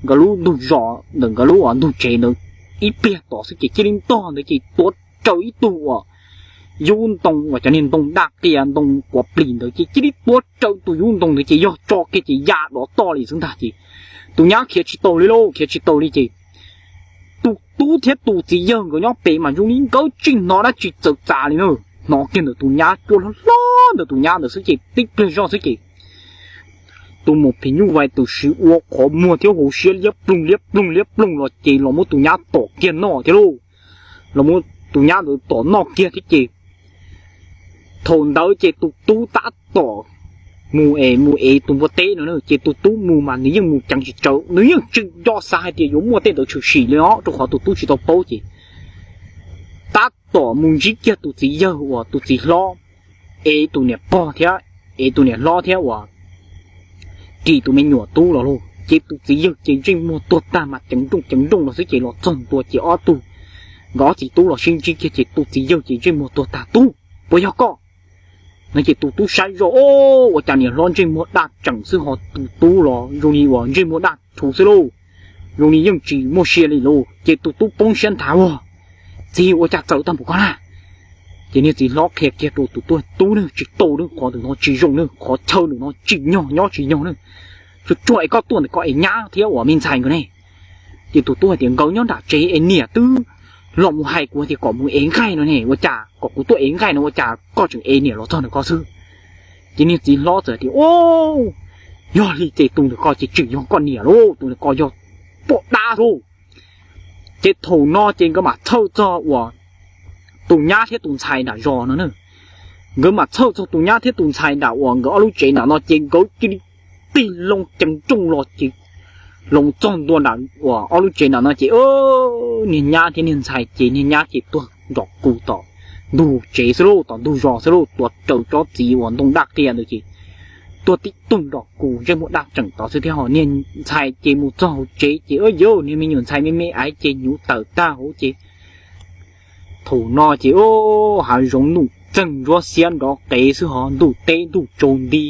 nkawd lub ntug zos, ntawm nkawd lub uas ntug tsev ntawd ib pliag tod xwb ces cia li ntog ntawd ces tuav raws ib tug uas yub ntoo uas cov niag ntoo daj qia ntoo quav plis ntawd ces cia li tuav raws tus yub ntoo ntawd ces yog tso kiag ces ya dov toj li xwb ntag ces tus nyab khiav tsis tau li lauj, khiav tsis tau li ces tus tub thiab tus txiv yawg nkawd nyob pem mas zoo li nkawd tsis hnov dab tsi txawm txav li na, hnov kiag ntawm tus nyab cua hlob hlob ntawm tus nyab ntawd xwb ces tib pliag zoj xwb ces tus maum phim nyuj vais tus siv ua qhov muag thiab hauv siab liab ploog liab ploog liab ploog los ces los muab tus nyab tom kiag noj thiab lauj, los muab tus nyab ntawd tom noj kiag thiab ces thaum ntawd ces tus tub tab tom mus es mus ev tus npua teb no na ces tus tub mus mas nws yeej mus ceev tsis tsawv, nws yeej tsis nco xav hais tias yuav muaj tej ntawd tshwm sim li os rau qhov tus tub tsis tau paub ces tab tom mus ntsib kiag tus txiv yawg uas tus txiv hlob ev tus niam pog thiab ev tus niam hlob thiab uas ris tus me nyuam tub los lauj ces tus txiv yawg ces ntsej muag tuag tag mas ceev nrooj ceev nrooj los xwb ces los txog ntua ces ob tug, nkawd ob txiv tub los sib ntsib kiag ces tus txiv yawg ces ntsej muag tuag tag, Tub, puas yog koj? No ces tus tub saib zoj, Ua cas niam hlob ntsej muag daj tseem xwb ho tus tub los zoo li uas ntsej muag daj rhuv xwb lauj, zoo li yeej tsis muaj sia li lauj. Ces tus tub poob siab nthav, Ua, txiv, ua cas txawv tag npaum koj na? Ces niag txiv hlob qhia kiag rau tus tub, Tub na, tsis tau na, qhov ntawm no tsis zoo na, qhov chaw ntawm no tsim nyog nyob tsis nyog na. Tsuas tsuag es koj tuaj ntawm koj es nyab thiab uas me ntxhais nkawd ne. Ces tus tub hais tias, Nkawd nyob nram tsev es niam twb los mus hais kuv tias kom mus ev nqaij no ne, ua cas kom kuv tuaj ev nqaij no ua cas koj tseem ev niam los txog ntawm koj xwb? Ces niag txiv hlob txawm tias, Yog li ces tus ntawm ko ces tseem yog koj niam lauj, tus ntawm ko yog poj dab lauj. Ces thaum no ces nkawd mam txhawj txog uas tus nyab thiab tus ntxhais nram zos no na. Nkawd mam txhawj txog tus nyab thiab tus ntxhais nram uas nkawd ob lub tsev nram no ces nkawd cia li tig loo ceev nrooj los ces los txog ntua nram uas ob lub tsev nram no ces niag nyab thiab niag ntxhais ces niag nyab ces tuag nrom kus tom ntug tsev xwb lauj, tom ntug zos xwb lauj, tuav raws tsob txiv uas ntoo daj qia ntawd ces tuag tib tug nrom kus ntsej muag daj tseem tod xwb thiab ho niag ntxhais ces mus txog hauv tsev ces, Yawg, niag me nyuam ntxhais me me aiv ces hnyuv tawm tag hauv ces thaum no ces hav zoov nuj txeeg ntsuab xiab nrov qev xwb ho ntuj teb ntuj tsaus nti,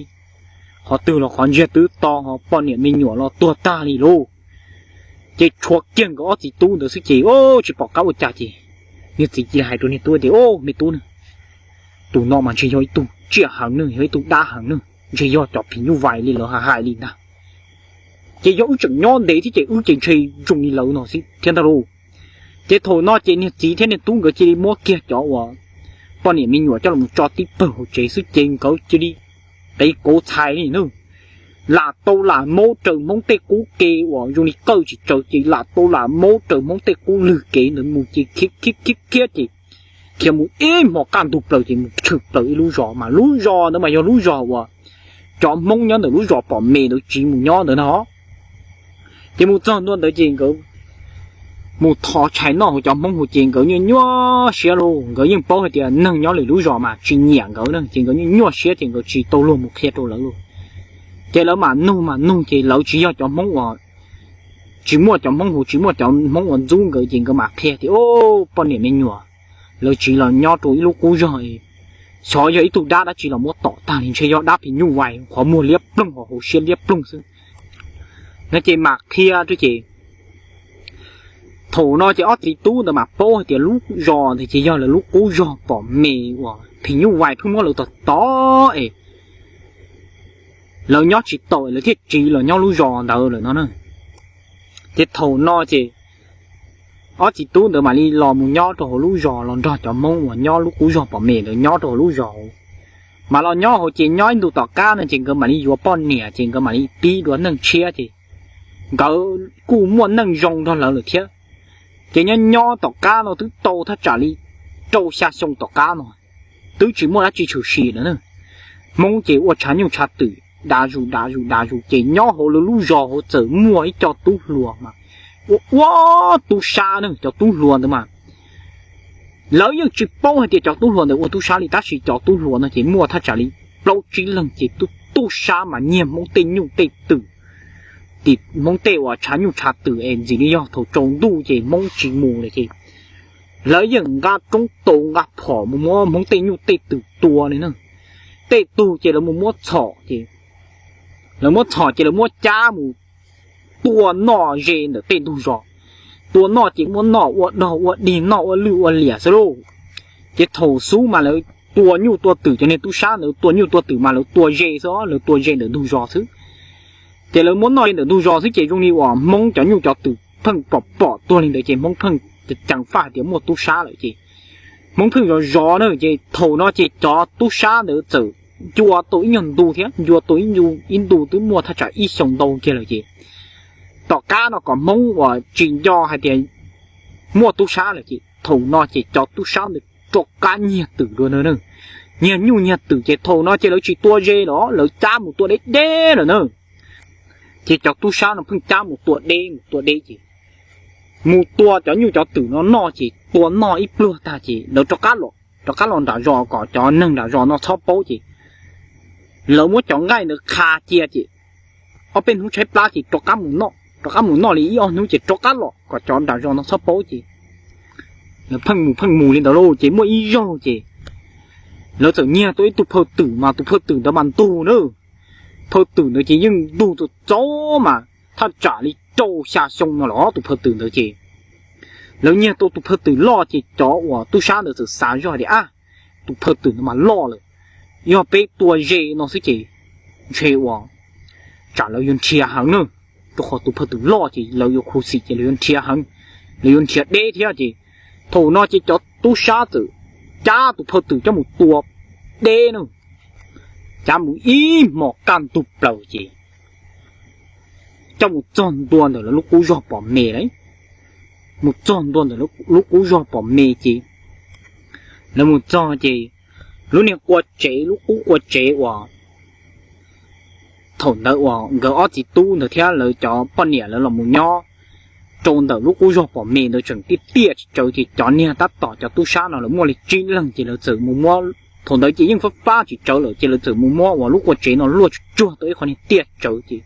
qhov twg los qhov ntsiag twb to ho poj niam me nyuam los tuag tag li lauj. Ces tshuav kiag nkawd ob txiv tub ntawd xwb ces tsis pom qab ua cas ces niag txiv cia li hais rau niag tub tias, Me tub na, tus no mas ntshe yog ib tug tsiaj heev na, yog ib tug dab heev na, ntshe yog cov phim nyuj vais li lawv hais hais li ntag. Ces yog wb tseem nyob ntev thiab ces wb ces ntshe zoo li lawv no xwb thiab ntag lauj. Ces thaum no ces niag txiv thiab niag tub nkawd cia li muab kiag cov uas poj niam me nyuam coj los tso tib pawg hauv tsev xwb ces nkawd cia li qiv kauv txhais li na, lam tau lam maub raws Hmoob tej qub ke uas zoo li qawj tsis tsaws ces lam tau lam maub raws Hmoob tej qub lwg kev ntawd mus ces khiav khiav khiav khiav ces khiav mus ib hmo qaj ntug plaws ces mus tshwm plaws ib lub zos mas lub zos ntawd mas yog lub zos uas cov Hmoob nyob ntawm lub zos Pom Me ntawd tsiv mus nyob ntawd no. Ces mus txog ntua ntawd ces nkawd mus thov tshais noj hauv cov Hmoob hauv ces nkawd nyuaj nyuaj siab lauj, nkawd yeej paub hais tias neeg nyob lwm lub zos mas tsis nyiam nkawd na ces nkawd nyuaj nyuaj siab ces nkawd tsis tau luag mus qhia rau lawv lauj. Ces lawv mam nug mam nug ces lawv tsis yog cov Hmoob uas, tsis muaj cov Hmoob hauv tsis muaj cov Hmoob uas ntxub nkawd ces nkawd mam qhia tias, Poj niam me nyuam, lawv tsiv los nyob rau ib lub qub zog, xyov yog ib tug dab dab tsi los muab tom tag li, ntshe yog dab phim nyuj vais qhov muag liab ploog ho hauv siab liab ploog xwb. No ces mam qhia rau ces thaum no ces ob txiv tub ntawd mam paub hais tias lub zos ntawd ces yog lawv lub qub zog Pom Me uas phim nyuj vais pheej muab lawv tom tom es lawv nyob tsis tau lawv thiaj tsiv los nyob lub zos ntawd lawm no na. Ces thaum no ces ob txiv tub ntawd mam li los mus nyob rau hauv lub zos los nrog cov Hmoob uas nyob lub qub zog Pom Me ntawd nyob rau hauv lub zos hauv. Mas los nyob hauv ces nyob ib ntus tom qab no ces nkawd mam li yuav poj niam ces nkawd mam li pib dua neej tshiab ces nkawd kuj muaj neej zoo nrog lawv lawm thiab. Ces nyob nyob tom qab no twb tau thaj tsam li rau xya xyoo tom qab no twb tsis muaj dab tsi tshwm sim lawm na. Hmoob ces ua tshav nyuj tshav twm dav zus dav zus dav zus ces nyob hauv lawv lub zos hauv txawm muaj ib co tub hluas mas ua ua tub sab na, cov tub hluas ntawd mas lawv yeej tsis paub hais tias cov tub hluas ntawd ua tub sab li tab sis cov tub hluas no ces muaj thaj tsam li plaub tsib leeg ces tub tub sab mas nyiag Hmoob tej nyuj tej twm, tim Hmoob tej uas tshav nyuj tshav twm es ntxim li yog thaum tsaus ntuj ces Hmoob tsis mus lawm ces lawv yeej nqa roob taus nqa phom mus muab Hmoob tej nyuj tej twm tua li na. tej tug ces lawv mus muab txhom ces, lawv muab txhom ces lawv muab cab mus tua noj ze ntawm tej ntug zos. Tua noj ces muab noj ua dog ua dig, noj ua lwj ua liam xwb lauj. Ces thaum xub mas lawv tua nyuj tua twm, cov niag tub sab ntawd tua nyuj tua twm mas lawv tua ze xwb, lawv tua ze ntawm ntug zos xwb. Ces lawv muab noj ze ntawm ntug zos xwb ces zoo li uas Hmoob cov nyuj cov twm pheej pom pom tuag li ntawd ces Hmoob pheej ceev faj hais tias muaj tub sab lawm ces Hmoob pheej zov zov na. Ces thaum no ces cov tub sab ntawd txawm ncua tau ib nyuag ntu thiab, ncua tau ib ntu, ib ntu twb muaj thaj tsam ib xyoos ntau kiag lawm ces tom qab no kom Hmoob uas tsis nco hais tias muaj tub sab lawm ces thaum no ces cov tub sab ntawd rov qab nyiag twm dua na. Nyiag nyuj nyiag twm ces thaum no ces lawv tsis tua ze los, lawv cab mus tua deb deb lawm na. Ces cov tub sab no pheej cab mus tua deb mus tua deb ces mus tua cov nyuj cov twm no noj ces tua noj ib pluag tag ces lawv rov qab los, rov qab los nram zos kom cov neeg nram zos no txhob paub ces lawv muab cov nqaij ntawd qha cia ces ob peb hnub tshaib plab ces rov qab mus noj, rov qab mus noj li ib ob hnub ces rov qab los kom cov nram zos no txhob paub ces lawv pheej mus pheej mus li ntawd lauj. Ces muaj ib zaug ces lawv txawm nyiag tau ib tug phaw twm mas tus phaw twm ntawd mas ntug na. Phaw twm ntawd ces yeej ntug txaus txaus mas thaj tsam li rau xya xyoo no los tus phaw twm ntawd ces lawv nyiag tau tus phaw twm loj ces cov uas tub sab ntawd txawm xav zoj tias ab, tus phaw twm ntawd mas loj lawm, yog peb tua ze no xwb ces ntshe uas tsam lawv yuav nrhiav heev na, rau qhov tus phaw twm loj ces lawv yuav khuv xim ces lawv yuav nrhiav heev, lawv yuav nrhiav deb thiab ces thaum no ces cov tub sab txawm cab tus phaw twm coj mus tua deb na, cab mus ib hmos kaj ntug plaws ces coj mus txog ntua ntawm lawv lub qub zog pom me lawm. Mus txog ntua ntawm lub qub zog pom me ces lawv mus txog ces lub niag qua tsev, lub qub qua tsev uas thaum ntawd uas nkawd ob txiv tub ntawd thiab lawv cov poj niam lawv los mus nyob rau ntawm lub qub zog pom me ntawd tseem tiaj tiaj tsis tsawv ces cov niag tab tom cov tub sab no lawv muaj li tsib leeg ces lawv txawm mus muab, thaum ntawd ces yeej fab fab tsis tsawv lawm ces lawv txawm mus muab uas lub qua tsev no luaj tsuj tsuag tau ib qho niag tiaj tsawv ces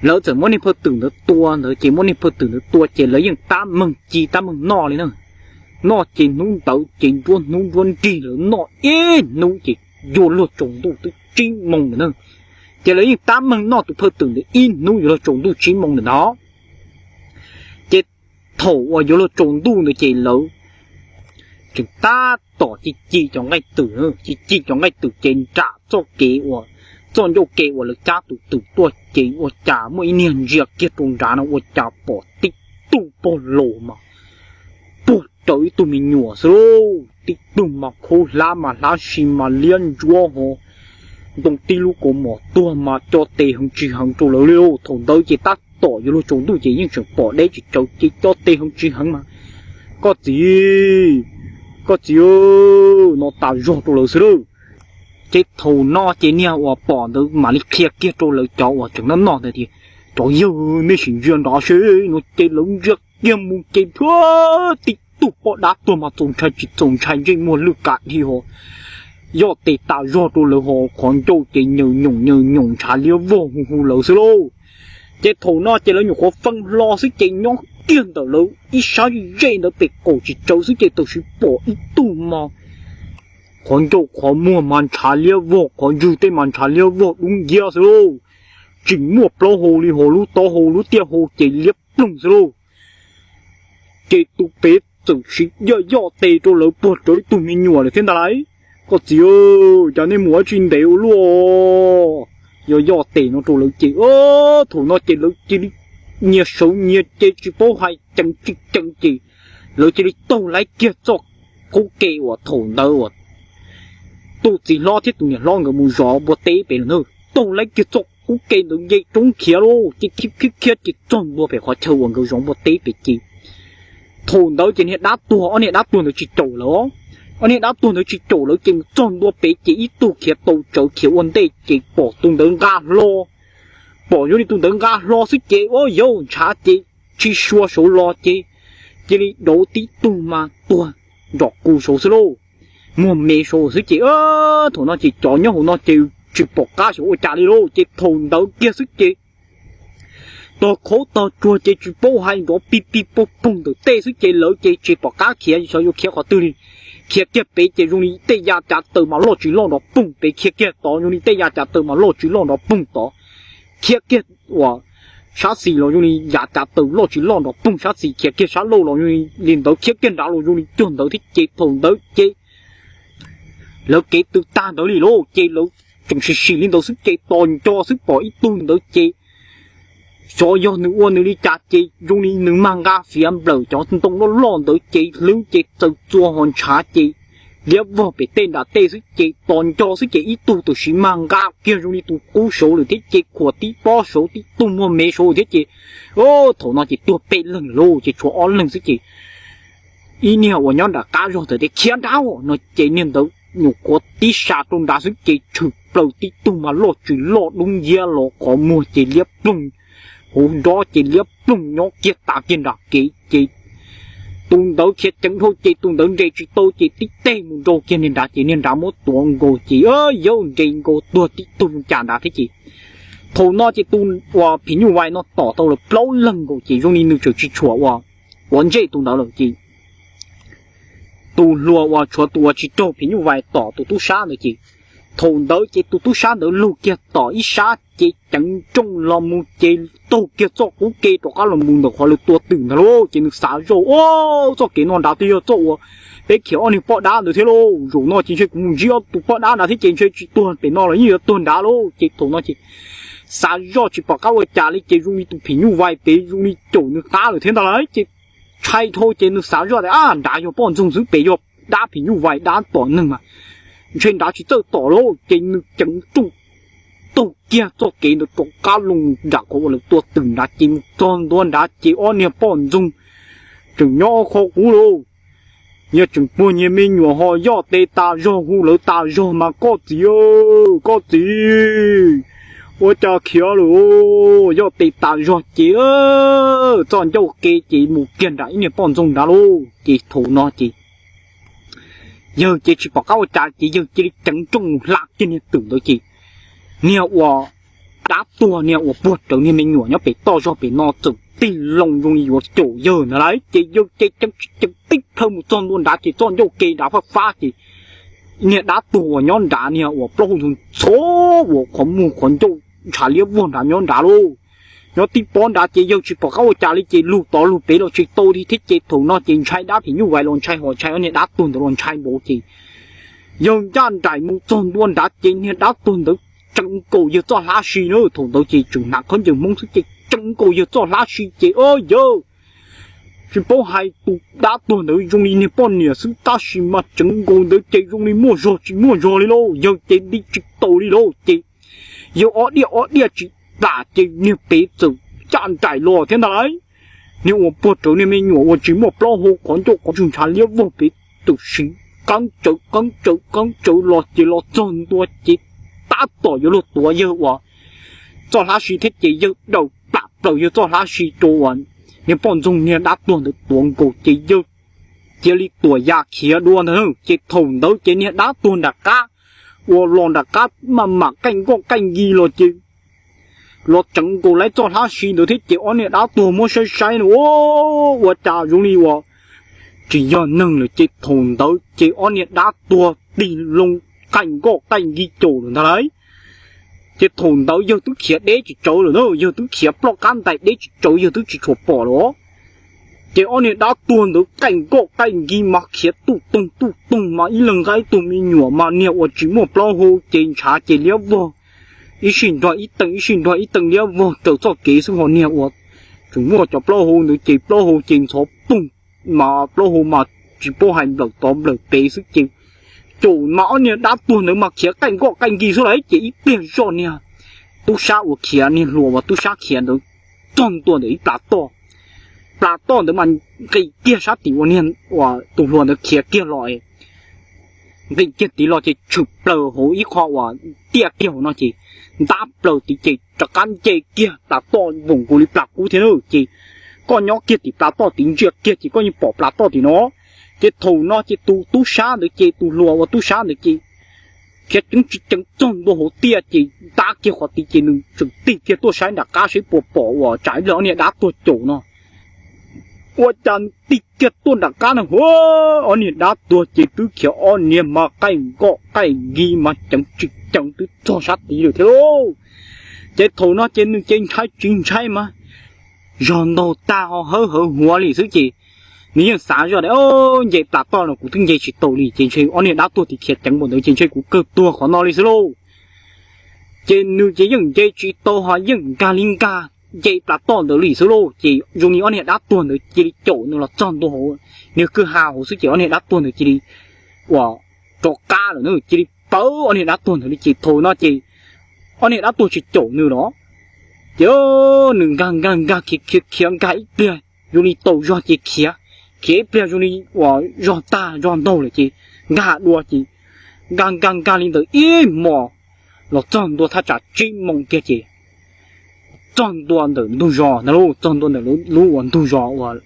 lawv txawm muab niag phaw twm ntawd tua ntawd ces muab niag phaw twm ntawd tua ces lawv yeej tab meeg ci tab meeg noj li na. Noj ces hnub ntawd ces nruab hnub nruab nrig lawv noj ib hnub ces yuav luag tsaus ntuj twb tsib moo lawm na. Ces lawv yeej tab meeg noj tus phaw twm ntawd ib hnub yuav luag tsaus ntuj tsib moo lawm ntag. Ces thaum uas yuav luag tsaus ntuj ntawd ces lawv tseem tab tom ci ci cov nqaij twm, ci ci cov nqaij twm ces nram txoj kev uas, txoj ncauj ke uas lawv cab tus twm tuaj ces ua cas muaj ib niag ntsia kiag rau nrad no ua cas pom tib tug pog laus mas puag rawv ib tug me nyuam xwb lauj. Tib tug mas khaub hlab mas hlab si mas liab ntsuab ho ntoo tib lub kaus mom tuag mas co tes heev tsis heev rau lawv li lauj. Thaum ntawd ces tab tom yuav luag tsaus ntuj ces yeej tseem pom deb tsis tsawv ces co tes heev tsis heev mas, koj txiv, koj txiv, no tas zog rau lawv xwb lauj. Ces thaum no ces niag uas pom ntawd mam li qhia kiag rau lawv cov uas tseem noj noj ntawd tias, cov yawg, nej sim ntsia nrad seb no. Ces lawv ntsia kiag mus ces plhuav tib tug poj dab tuag mas txaus ntshai tsis txaus ntshai ntsej muag lwj kav dhi ho yoj tes tas zog rau lawv ho qhov ncauj ces nyaws nyoos nyaws nyoos ntshav liab vog hu hu lawv xwb lauj. Ces thaum no ces lawv nyuam qhuav feej hlo xwb ces nyob kiag ntawm lawv ib sab zej ntawd pem kaum tsis tsawv xwb ces tam sim pom ib tug mas qhov ncauj qhov muag mas ntshav liab vog, qhov ntswg tej mas ntshav liab vog dub nciab xwb lauj. Tsis muaj plaub hau li ho lub taub hau lub tiaj hau ces liab ploog xwb lauj. Ces tus pem txawm siv yoj yoj tes rau lawv puag rawv ib tug me nyuam lawm thiab ntag lauj. Koj txiv, cas nej mus ua tsi ntev ua luaj? Yoj yoj tes no rau lawv ces thaum no ces lawv cia li nyias sawv nyias ces tsis paub hais ceev tsis ceev ces lawv cia li taug laib kiag txoj qub ke uas thaum ntawd uas tus txiv hlob thiab tus niam hlob nkawd mus zov npua teb pem lawm na. Taug laib kiag txoj qub ke ntawd nce roob khiav lauj, ces khiav khiav khiav ces txog ntua pem qhov chaw uas nkawd zov npua teb pem ces thaum ntawd ces niag dab tuag, ob niag dab tuag ntawd tsis caum lawv, ob niag dab tuag ntawd tsis caum lawv ces mus txog ntua pem ces ib tug khiav tau tsawv khiav ua ntej ces pom tus ntawd nqa hlo, pom zoo li tus ntawd nqa hlo xwb ces ua yaus ntshav ces tsis sua saud los ces cia li dauv tib tug mas tuag nrom kuv saud xwb lauj, muag me saud xwb ces thaum no ces cov nyob hauv no ces tsis pom qab xyov ua cas li lauj. Ces thaum ntawd kiag xwb ces tog khaub tog tsuag ces tsis paub hais nrov pig pig pog pog ntawm tej xwb ces lawv ces tsis pom qab khiav xyov yuav khiav qhov twg li. khiav kiag pem ces zoo li tej yav cav taws mas loj tsis loj nrov poog pem, khiav kiag tod zoo li tej yav cav taws mas loj tsis loj nrov poog tod, khiav kiag uas sab xis los zoo li yav cav taws loj tsis loj nrov poog sab xis, khiav kiag sab laug los zoo li ntawd, khiav kiag nrad los zoo li cuag ntawd thiab ces thaum ntawd ces lawv kev tw tag ntawd li lauj, ces lawv tseem sim sim li ntawd xwb ces tos nco xwb pom ib tug ntawd ces xyov yog nws ua nws li cas ces zoo li nws mag nqa fiav nplawm cov ntoo loj loj ntawd ces hlwb ces txaws txua hos ntshav ces liab vog pem tej nram tej xwb ces tos nco xwb ces ib tug tam sim mag nqa kiag zoo li tus qub saud lawm thiab ces khuam tib pob saud tib tug muag mev saud thiab ces thaum no ces tuag peb leeg lawm lauj, ces tshuav ob leeg xwb ces ib niag uas nyob nram qab zog ntawd tias khiav nrad no ces niag ntawd nyuam qhuav tib sa rau nrad xwb ces tshwm plaws tib tug mas loj tsis loj dub nciab los qhov muag ces liab ploog, hauv nrob ces liab ploog nyob kiag tas kiag nram kev ces tus ntawd khiav ceev dhau ces tus ntawd nres tsis tau ces tib teg mus nrau kiag niag nrad ces niag nrad muab tuav nkaus ces yawg nres nkaus tuag tib tug cas nrad thiab ces thaum no ces tus uas phim nyuj vais no tom tau lawv plaub leeg nkaus ces zoo li nws tseem tsis tshuam uas quav ntsej tus ntawd lawm ces tus hluas uas tshuav tus uas tsis raug phim nyuj vais tom tus tub sab ntawd ces thaum ntawd ces tus tub sab ntawd lug kiag tom ib sab ces ceev nrooj los mus ces taug kiag txoj qub ke rov qab los mus ntawm qhov lawv tua twm ntag lauj. Ces nws xav zoj, Au, txoj kev no nrad twb yog txoj uas peb khiav ob niag poj dab ntawd thiab lauj. Zaum no ces ntshe kuv mus ntsib ob tug poj dab nrad thiab ces ntshe tsis tuag pem no los yeej yuav tuag nrad lauj. Ces thaum no ces xav zoj tsis pom qab ua cas li ces zoo li tus phim nyuj vais pem zoo li caum nws qab lawm thiab ntag lauj. Ces ntshai dhau ces nws xav zoj tias, Ab, nrad yog poj ntxoog xwb, pem yog dab phim nyuj vais dab tom neeg mas ntshe nrad tsis txawj tom lauj. Ces nws ceev nrooj taug kiag txoj kev ntawd rov qab los nram qhov uas lawv tua twm nrad ces mus txog ntua nrad ces ob niag poj ntxoog tseem nyob qhov qub lauj. Nyias tseem puag nyias me nyuam ho yoj tes tas zog hu lawv tas zog mas, Koj txiv, koj txiv, ua cas khiav lawm? Yoj tes tas zog ces txoj ncauj ke ces mus kiag nram ib niag poj ntxoog nrad lauj. Ces thaum no ces yawg ces tsis pom qab ua cas ces yawg cia li ceev nrooj mus hla kiag niag twm ntawd ces niag uas dab tuag niag uas puag rawv niag me nyuam nyob pem toj zog pem no txawm tig loo zoo li yuav caum yawg ntag lauj. Ces yawg ces ceev tsis ceev tib plhaw mus txog ntua nrad ces txoj ncauj ke nrad faj fab ces niag dab tuag uas nyob nrad niag uas plaub hau ntxhov ntxhov uas qhov muag qhov ncauj ntshav liab vog nrad nyob nrad lauj. Nyob tib pob nrad ces yawg tsis pom qab ua cas li ces lug tod lug pem los tsis tau li thiab ces thaum no ces ntshai dab phim nyuj vais los ntshai ho ntshai ob niag dab tuag ntawd los ntshai npaum ces yawg ncaj nraim mus txog ntua nrad ces niag dab tuag ntawd tseev nkaus yawg txoj hlab si na. Thaum ntawd ces tseem hnav khaub ncaws Hmoob xwb ces tseev nkaus yawg txoj hlab si ces, Au yawg, tsis paub hais tus dab tuag ntawd zoo li niag poj niam xwb tab sis mas tseev nkaus ntawd ces zoo li muaj zog tsis muaj zog li lauj. Yawg ces di tsis taus li lauj ces yawg ob diaj ob diaj tsis plam ces niag pem txawm ncaj nraim los thiab ntag lauj. Niag uas puag rawv niag me nyuam uas tsis muaj plaub hau qhov ncauj qhov ntswg ntshav liab vog pem txawm siv qeeb tsawv qeeb tsawv qeeb tsawv los ces los txog ntua ces tab tom yuav luag tuav yawg uas txoj hlab si thiab ces yawg daws plam plaws yawg txoj hlab si rau uas niag poj ntxoog niag dab tuag ntawd tuav nkaus ces yawg cia li tuam ya khiav dua ntag. Ces thaum ntawd ces niag dab tuag nram qab uas los nram qab maj mam qaij nkoj qaij nkig los ces los tseev nkaus lawv txoj hlab si ntawd thiab ces ob niag dab tuag muab saib saib no, Ua cas zoo li uas tsis yog neeg lawm? Ces thaum ntawd ces ob niag dab tuag tig loo qaij nkoj qaij nkig caum lawm ntag lauj. Ces thaum ntawd yawg twb khiav deb tsis tsawv lawm na, yawg twb khiav ploj qab ntais deb tsis tsawv, yawg twb tsis tshua pom lawm. Ces ob niag dab tuag ntawd qaij nkoj qaij nkig mas khiav tuj toog tuj toog mas ib leeg nqa ib tug me nyuam mas niag uas tsis muaj plaub hau ces ntshav ces liab vog, ib sij nrog ib teem ib sij nrog ib teem liab vog raws txoj kev xwb, ho niag uas tseem muaj cov plaub hau ntawd ces plaub hau ces ntxhov poog mas plaub hau mas tsis paub hais nplawm tod nplawm pem xwb ces caum mas ob niag dab tuag ntawd mas khiav qaij nkoj qaij nkig xwb lauj. Ces ib pliag zoj niag tub sab uas khiav, niag hluas uas tub sab khiav ntawd txog ntua ntawm ib plas toj, plas toj ntawd mas nqis kiag sab tim uas niag uas tus hluas ntawd khiav kiag los, nqis kiag tid los ces tshwm plaws hauv ib qho uas tiaj kiag hauv no ces ntab plaws tid ces rov qab nce kiag plas toj voom nkaus li plas kub thiab na. Ces koj nyob kiag tim plas toj tid ntsia kiag ces koj yeej pom plas toj tim no. Ces thaum no ces tus tub sab ntawd ces tus hluas uas tub sab ntawd ces khiav ceev tsis ceev txog ntua hauv tiaj ces ntab kiag qhov tid ces nws tseem tig kiag tuaj saib nram qab saib puas pom uas tsam ib pliag ob niag dab tuag caum no. Ua cas nws tig kiag tuaj nram qab no hu, ob niag dab tuag ces twb khiav ob niag mas qaij nkoj qaij nkig mas ceev tsis ceev twb txog sab tid lawm thiab lauj. Ces thaum no ces nws ces ntshai tsis ntshai mas zog ntaug tag ho hawb hawv huav li xwb ces nws yeej xav zoj tias nce plas toj no kuv twb nce tsis tau li ces ntshe ob niag dab tuag tim khiav ceev npaum ntawd ces ntshe kuv kawg tuag qhov no li xwb lauj. Ces nws ces yeej nce tsis tau ho yeej nkag li nkag nce plas toj ntawd li xwb lauj. Ces zoo li ob niag dab tuag ntawd cia li caum nws los txog ntua hauv niag kwj ha hauv xwb ces ob niag dab tuag ntawd cia li uas rov qab lawm na, cia li pawv ob niag dab tuag ntawd li ces thaum no ces ob niag dab tuag tsis caum nws los ces nws nkag nkag nkag khiav khiav khiav nkag ib pliag zoo li tau zog ces khiav, khiav ib pliag zoo li uas zog tag zog ntaug lawm ces nkag dua ces nkag nkag nkag li ntawd ib hmos los txog ntua thaj tsam tsib moo kiag ces txog ntua ntawm ntug zos ntag lauj, txog ntua ntawm lub uas ntug zos uas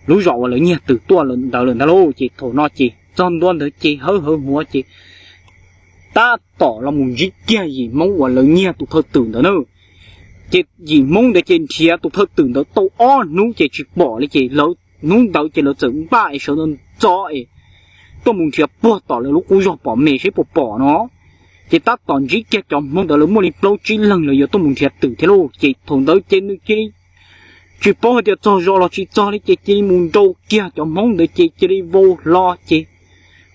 lub zos uas lawv nyiag twm tuaj ntawd lawm ntag lauj. Ces thaum no ces txog ntua ntawd ces hawb hawv huav ces tab tom los mus ntsib kiag yim Hmoob uas lawv nyiag tus phawj twm ntawd na. Ces yim Hmoob ntawd ces nrhiav tus phawj twm ntawd tau ob hnub ces tsis pom li ces lawv hnub ntawd ces lawv txawm npaj es sawv ntxov es tuaj mus nrhiav puag tom lawv lub qub zog pom me seb puas pom no. Ces tab tom ntsib kiag cov Hmoob ntawd lawv muaj li plaub tsib leeg lawv yuav tuaj mus nrhiav twm thiab lauj. Ces thaum ntawd ces nws cia li tsis paub hais tias txog zos los tsis txog li ces cia li mus nrau kiag cov Hmoob ntawd ces cia li vau hlo ces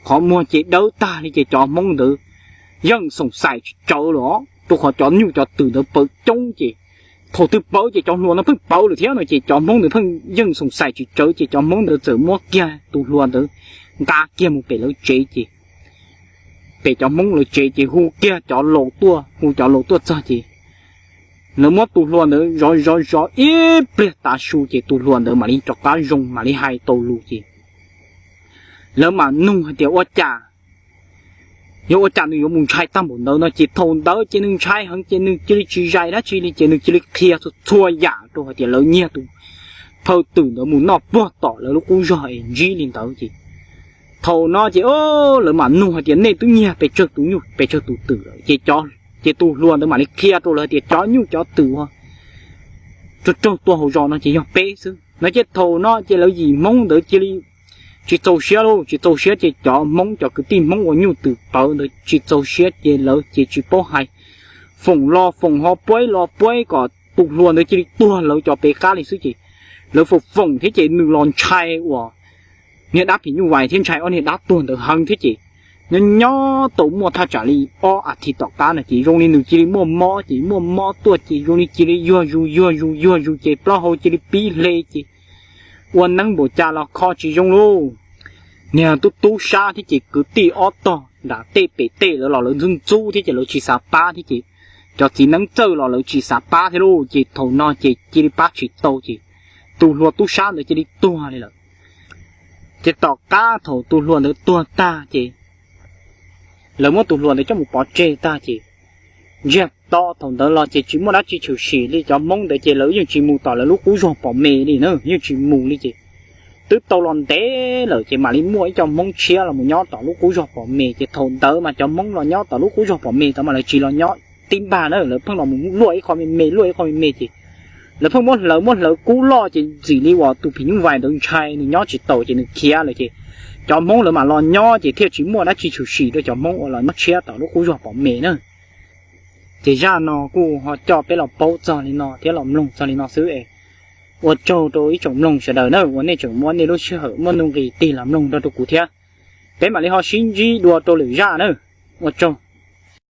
qhov muag ces dawb tag li ces cov Hmoob ntawd yeej xoom xaim tsis tsawv los rau qhov cov nyuj cov twm ntawd pawv coob ces thaum twg pawv ces cov hluas no pheej pawv lawm thiab no ces cov Hmoob ntawd pheej yeej xoom xaim tsis tsawv ces cov Hmoob ntawd txawm muab kiag tus hluas ntawd nqa kiag mus pem lawv tsev ces pem cov Hmoob lawv tsev ces hu kiag cov laus tuaj, hu cov laus tuaj txog ces lawv muab tus hluas ntawd zov zov zov ib pliag tav su ces tus hluas ntawd mam li rov qab zoo mam li hais tau lus ces lawv mam nug hais tias ua cas, yog ua cas nws yuav mus ntshai tag npaum ntawd no ces thaum ntawd ces nws ntshai heev ces nws cia li tsis zais dab tsi li ces nws cia li qhia txhua txhua yam rau hais tias lawv nyiag tus phawj twm ntawd mus noj puag tom lawv lub qub zog es ntsib li ntawd ces thaum no ces lawv mam nug hais tias nej twb nyiag pes tsawg tus nyuj pes tsawg tus twm lawm ces, ces tus hluas ntawd mam li qhia rau lawv hais tias cov nyuj cov twm uas raug raug tua hauv zos no ces yog peb xwb no ces thaum no ces lawv yim Hmoob ntawd cia li tsis txaus siab lauj, tsis txaus siab ces cov Hmoob cov kwv tij Hmoob uas nyuj twm pawv ntawd tsis txaus siab ces lawv ces tsis paub hais, foom los foom ho puab los puab kom tus hluas ntawd cia li tuag lawv cov pem qab li xwb ces lawv foom foom thiab ces nws los ntshai uas niag dab phim nyuj vais thiab ntshai ob niag dab tuag ntawd heev thiab ces nyob nyob tau muaj thaj tsam li ob as thiv tom qab no ces zoo li nws cia li muaj mob ces muaj mob tuaj ces zoo li cia li yuag zus yuag zus yuag zus ces plaub hau cia li pib hle ces ua neeb npaum cas los kho tsis zoo lauj. Niag tub tub sab thiab ces kwv tij ob tog nram tej pem tej lawv los lawv ntxub ntxub thiab ces lawv tsis xav pab thiab ces cov txiv neeb txawj los lawv tsis xav pab thiab lauj ces thaum no ces cia li pab tsis tau ces tus hluas tub sab ntawd cia li tuag li lawm. Ces tom qab thaum tus hluas ntawd tuag tag ces lawv muab tus hluas ntawd coj mus pov tseg tag ces ntsiag to thaum ntawd los ces tsis muaj dab tsi tshwm sim li cov Hmoob ntawd ces lawv yeej tsis mus tom lawv lub qub zog pom me li na, yeej tsis mus li ces twb tau los ntev lawm ces mam li muaj ib co Hmoob tshiab los mus nyob tom lub qub zog pom me ces thaum ntawd mas cov Hmoob los nyob tom lub qub zog pom me tod mas lawv tsis los nyob tib npag na, lawv pheej los mus luaj ib qho me me luaj ib qho me me ces lawv pheej muab hlawv muab hlawv kub loj ces ntxim li uas tus phim nyuj vais ntawd ntshai nws nyob tsis taus ces nws khiav lawm ces cov Hmoob lawv mam los nyob ces thiaj tsis muaj dab tsi tshwm sim rau cov Hmoob uas los nyob tshiab tom lub qub zog pom me na. Ces zaj no kuj ho coj peb los paub txog li no thiab los mloog txog li no xwb es ua tsaug rau ib tsoom mloog sawv daws na uas nej tseem muab nej lub sij hawm muaj nuj nqis tig los mloog nrog rau kuv thiab. Peb mam li ho sib ntsib dua rau lwm zaj na. Ua tsaug.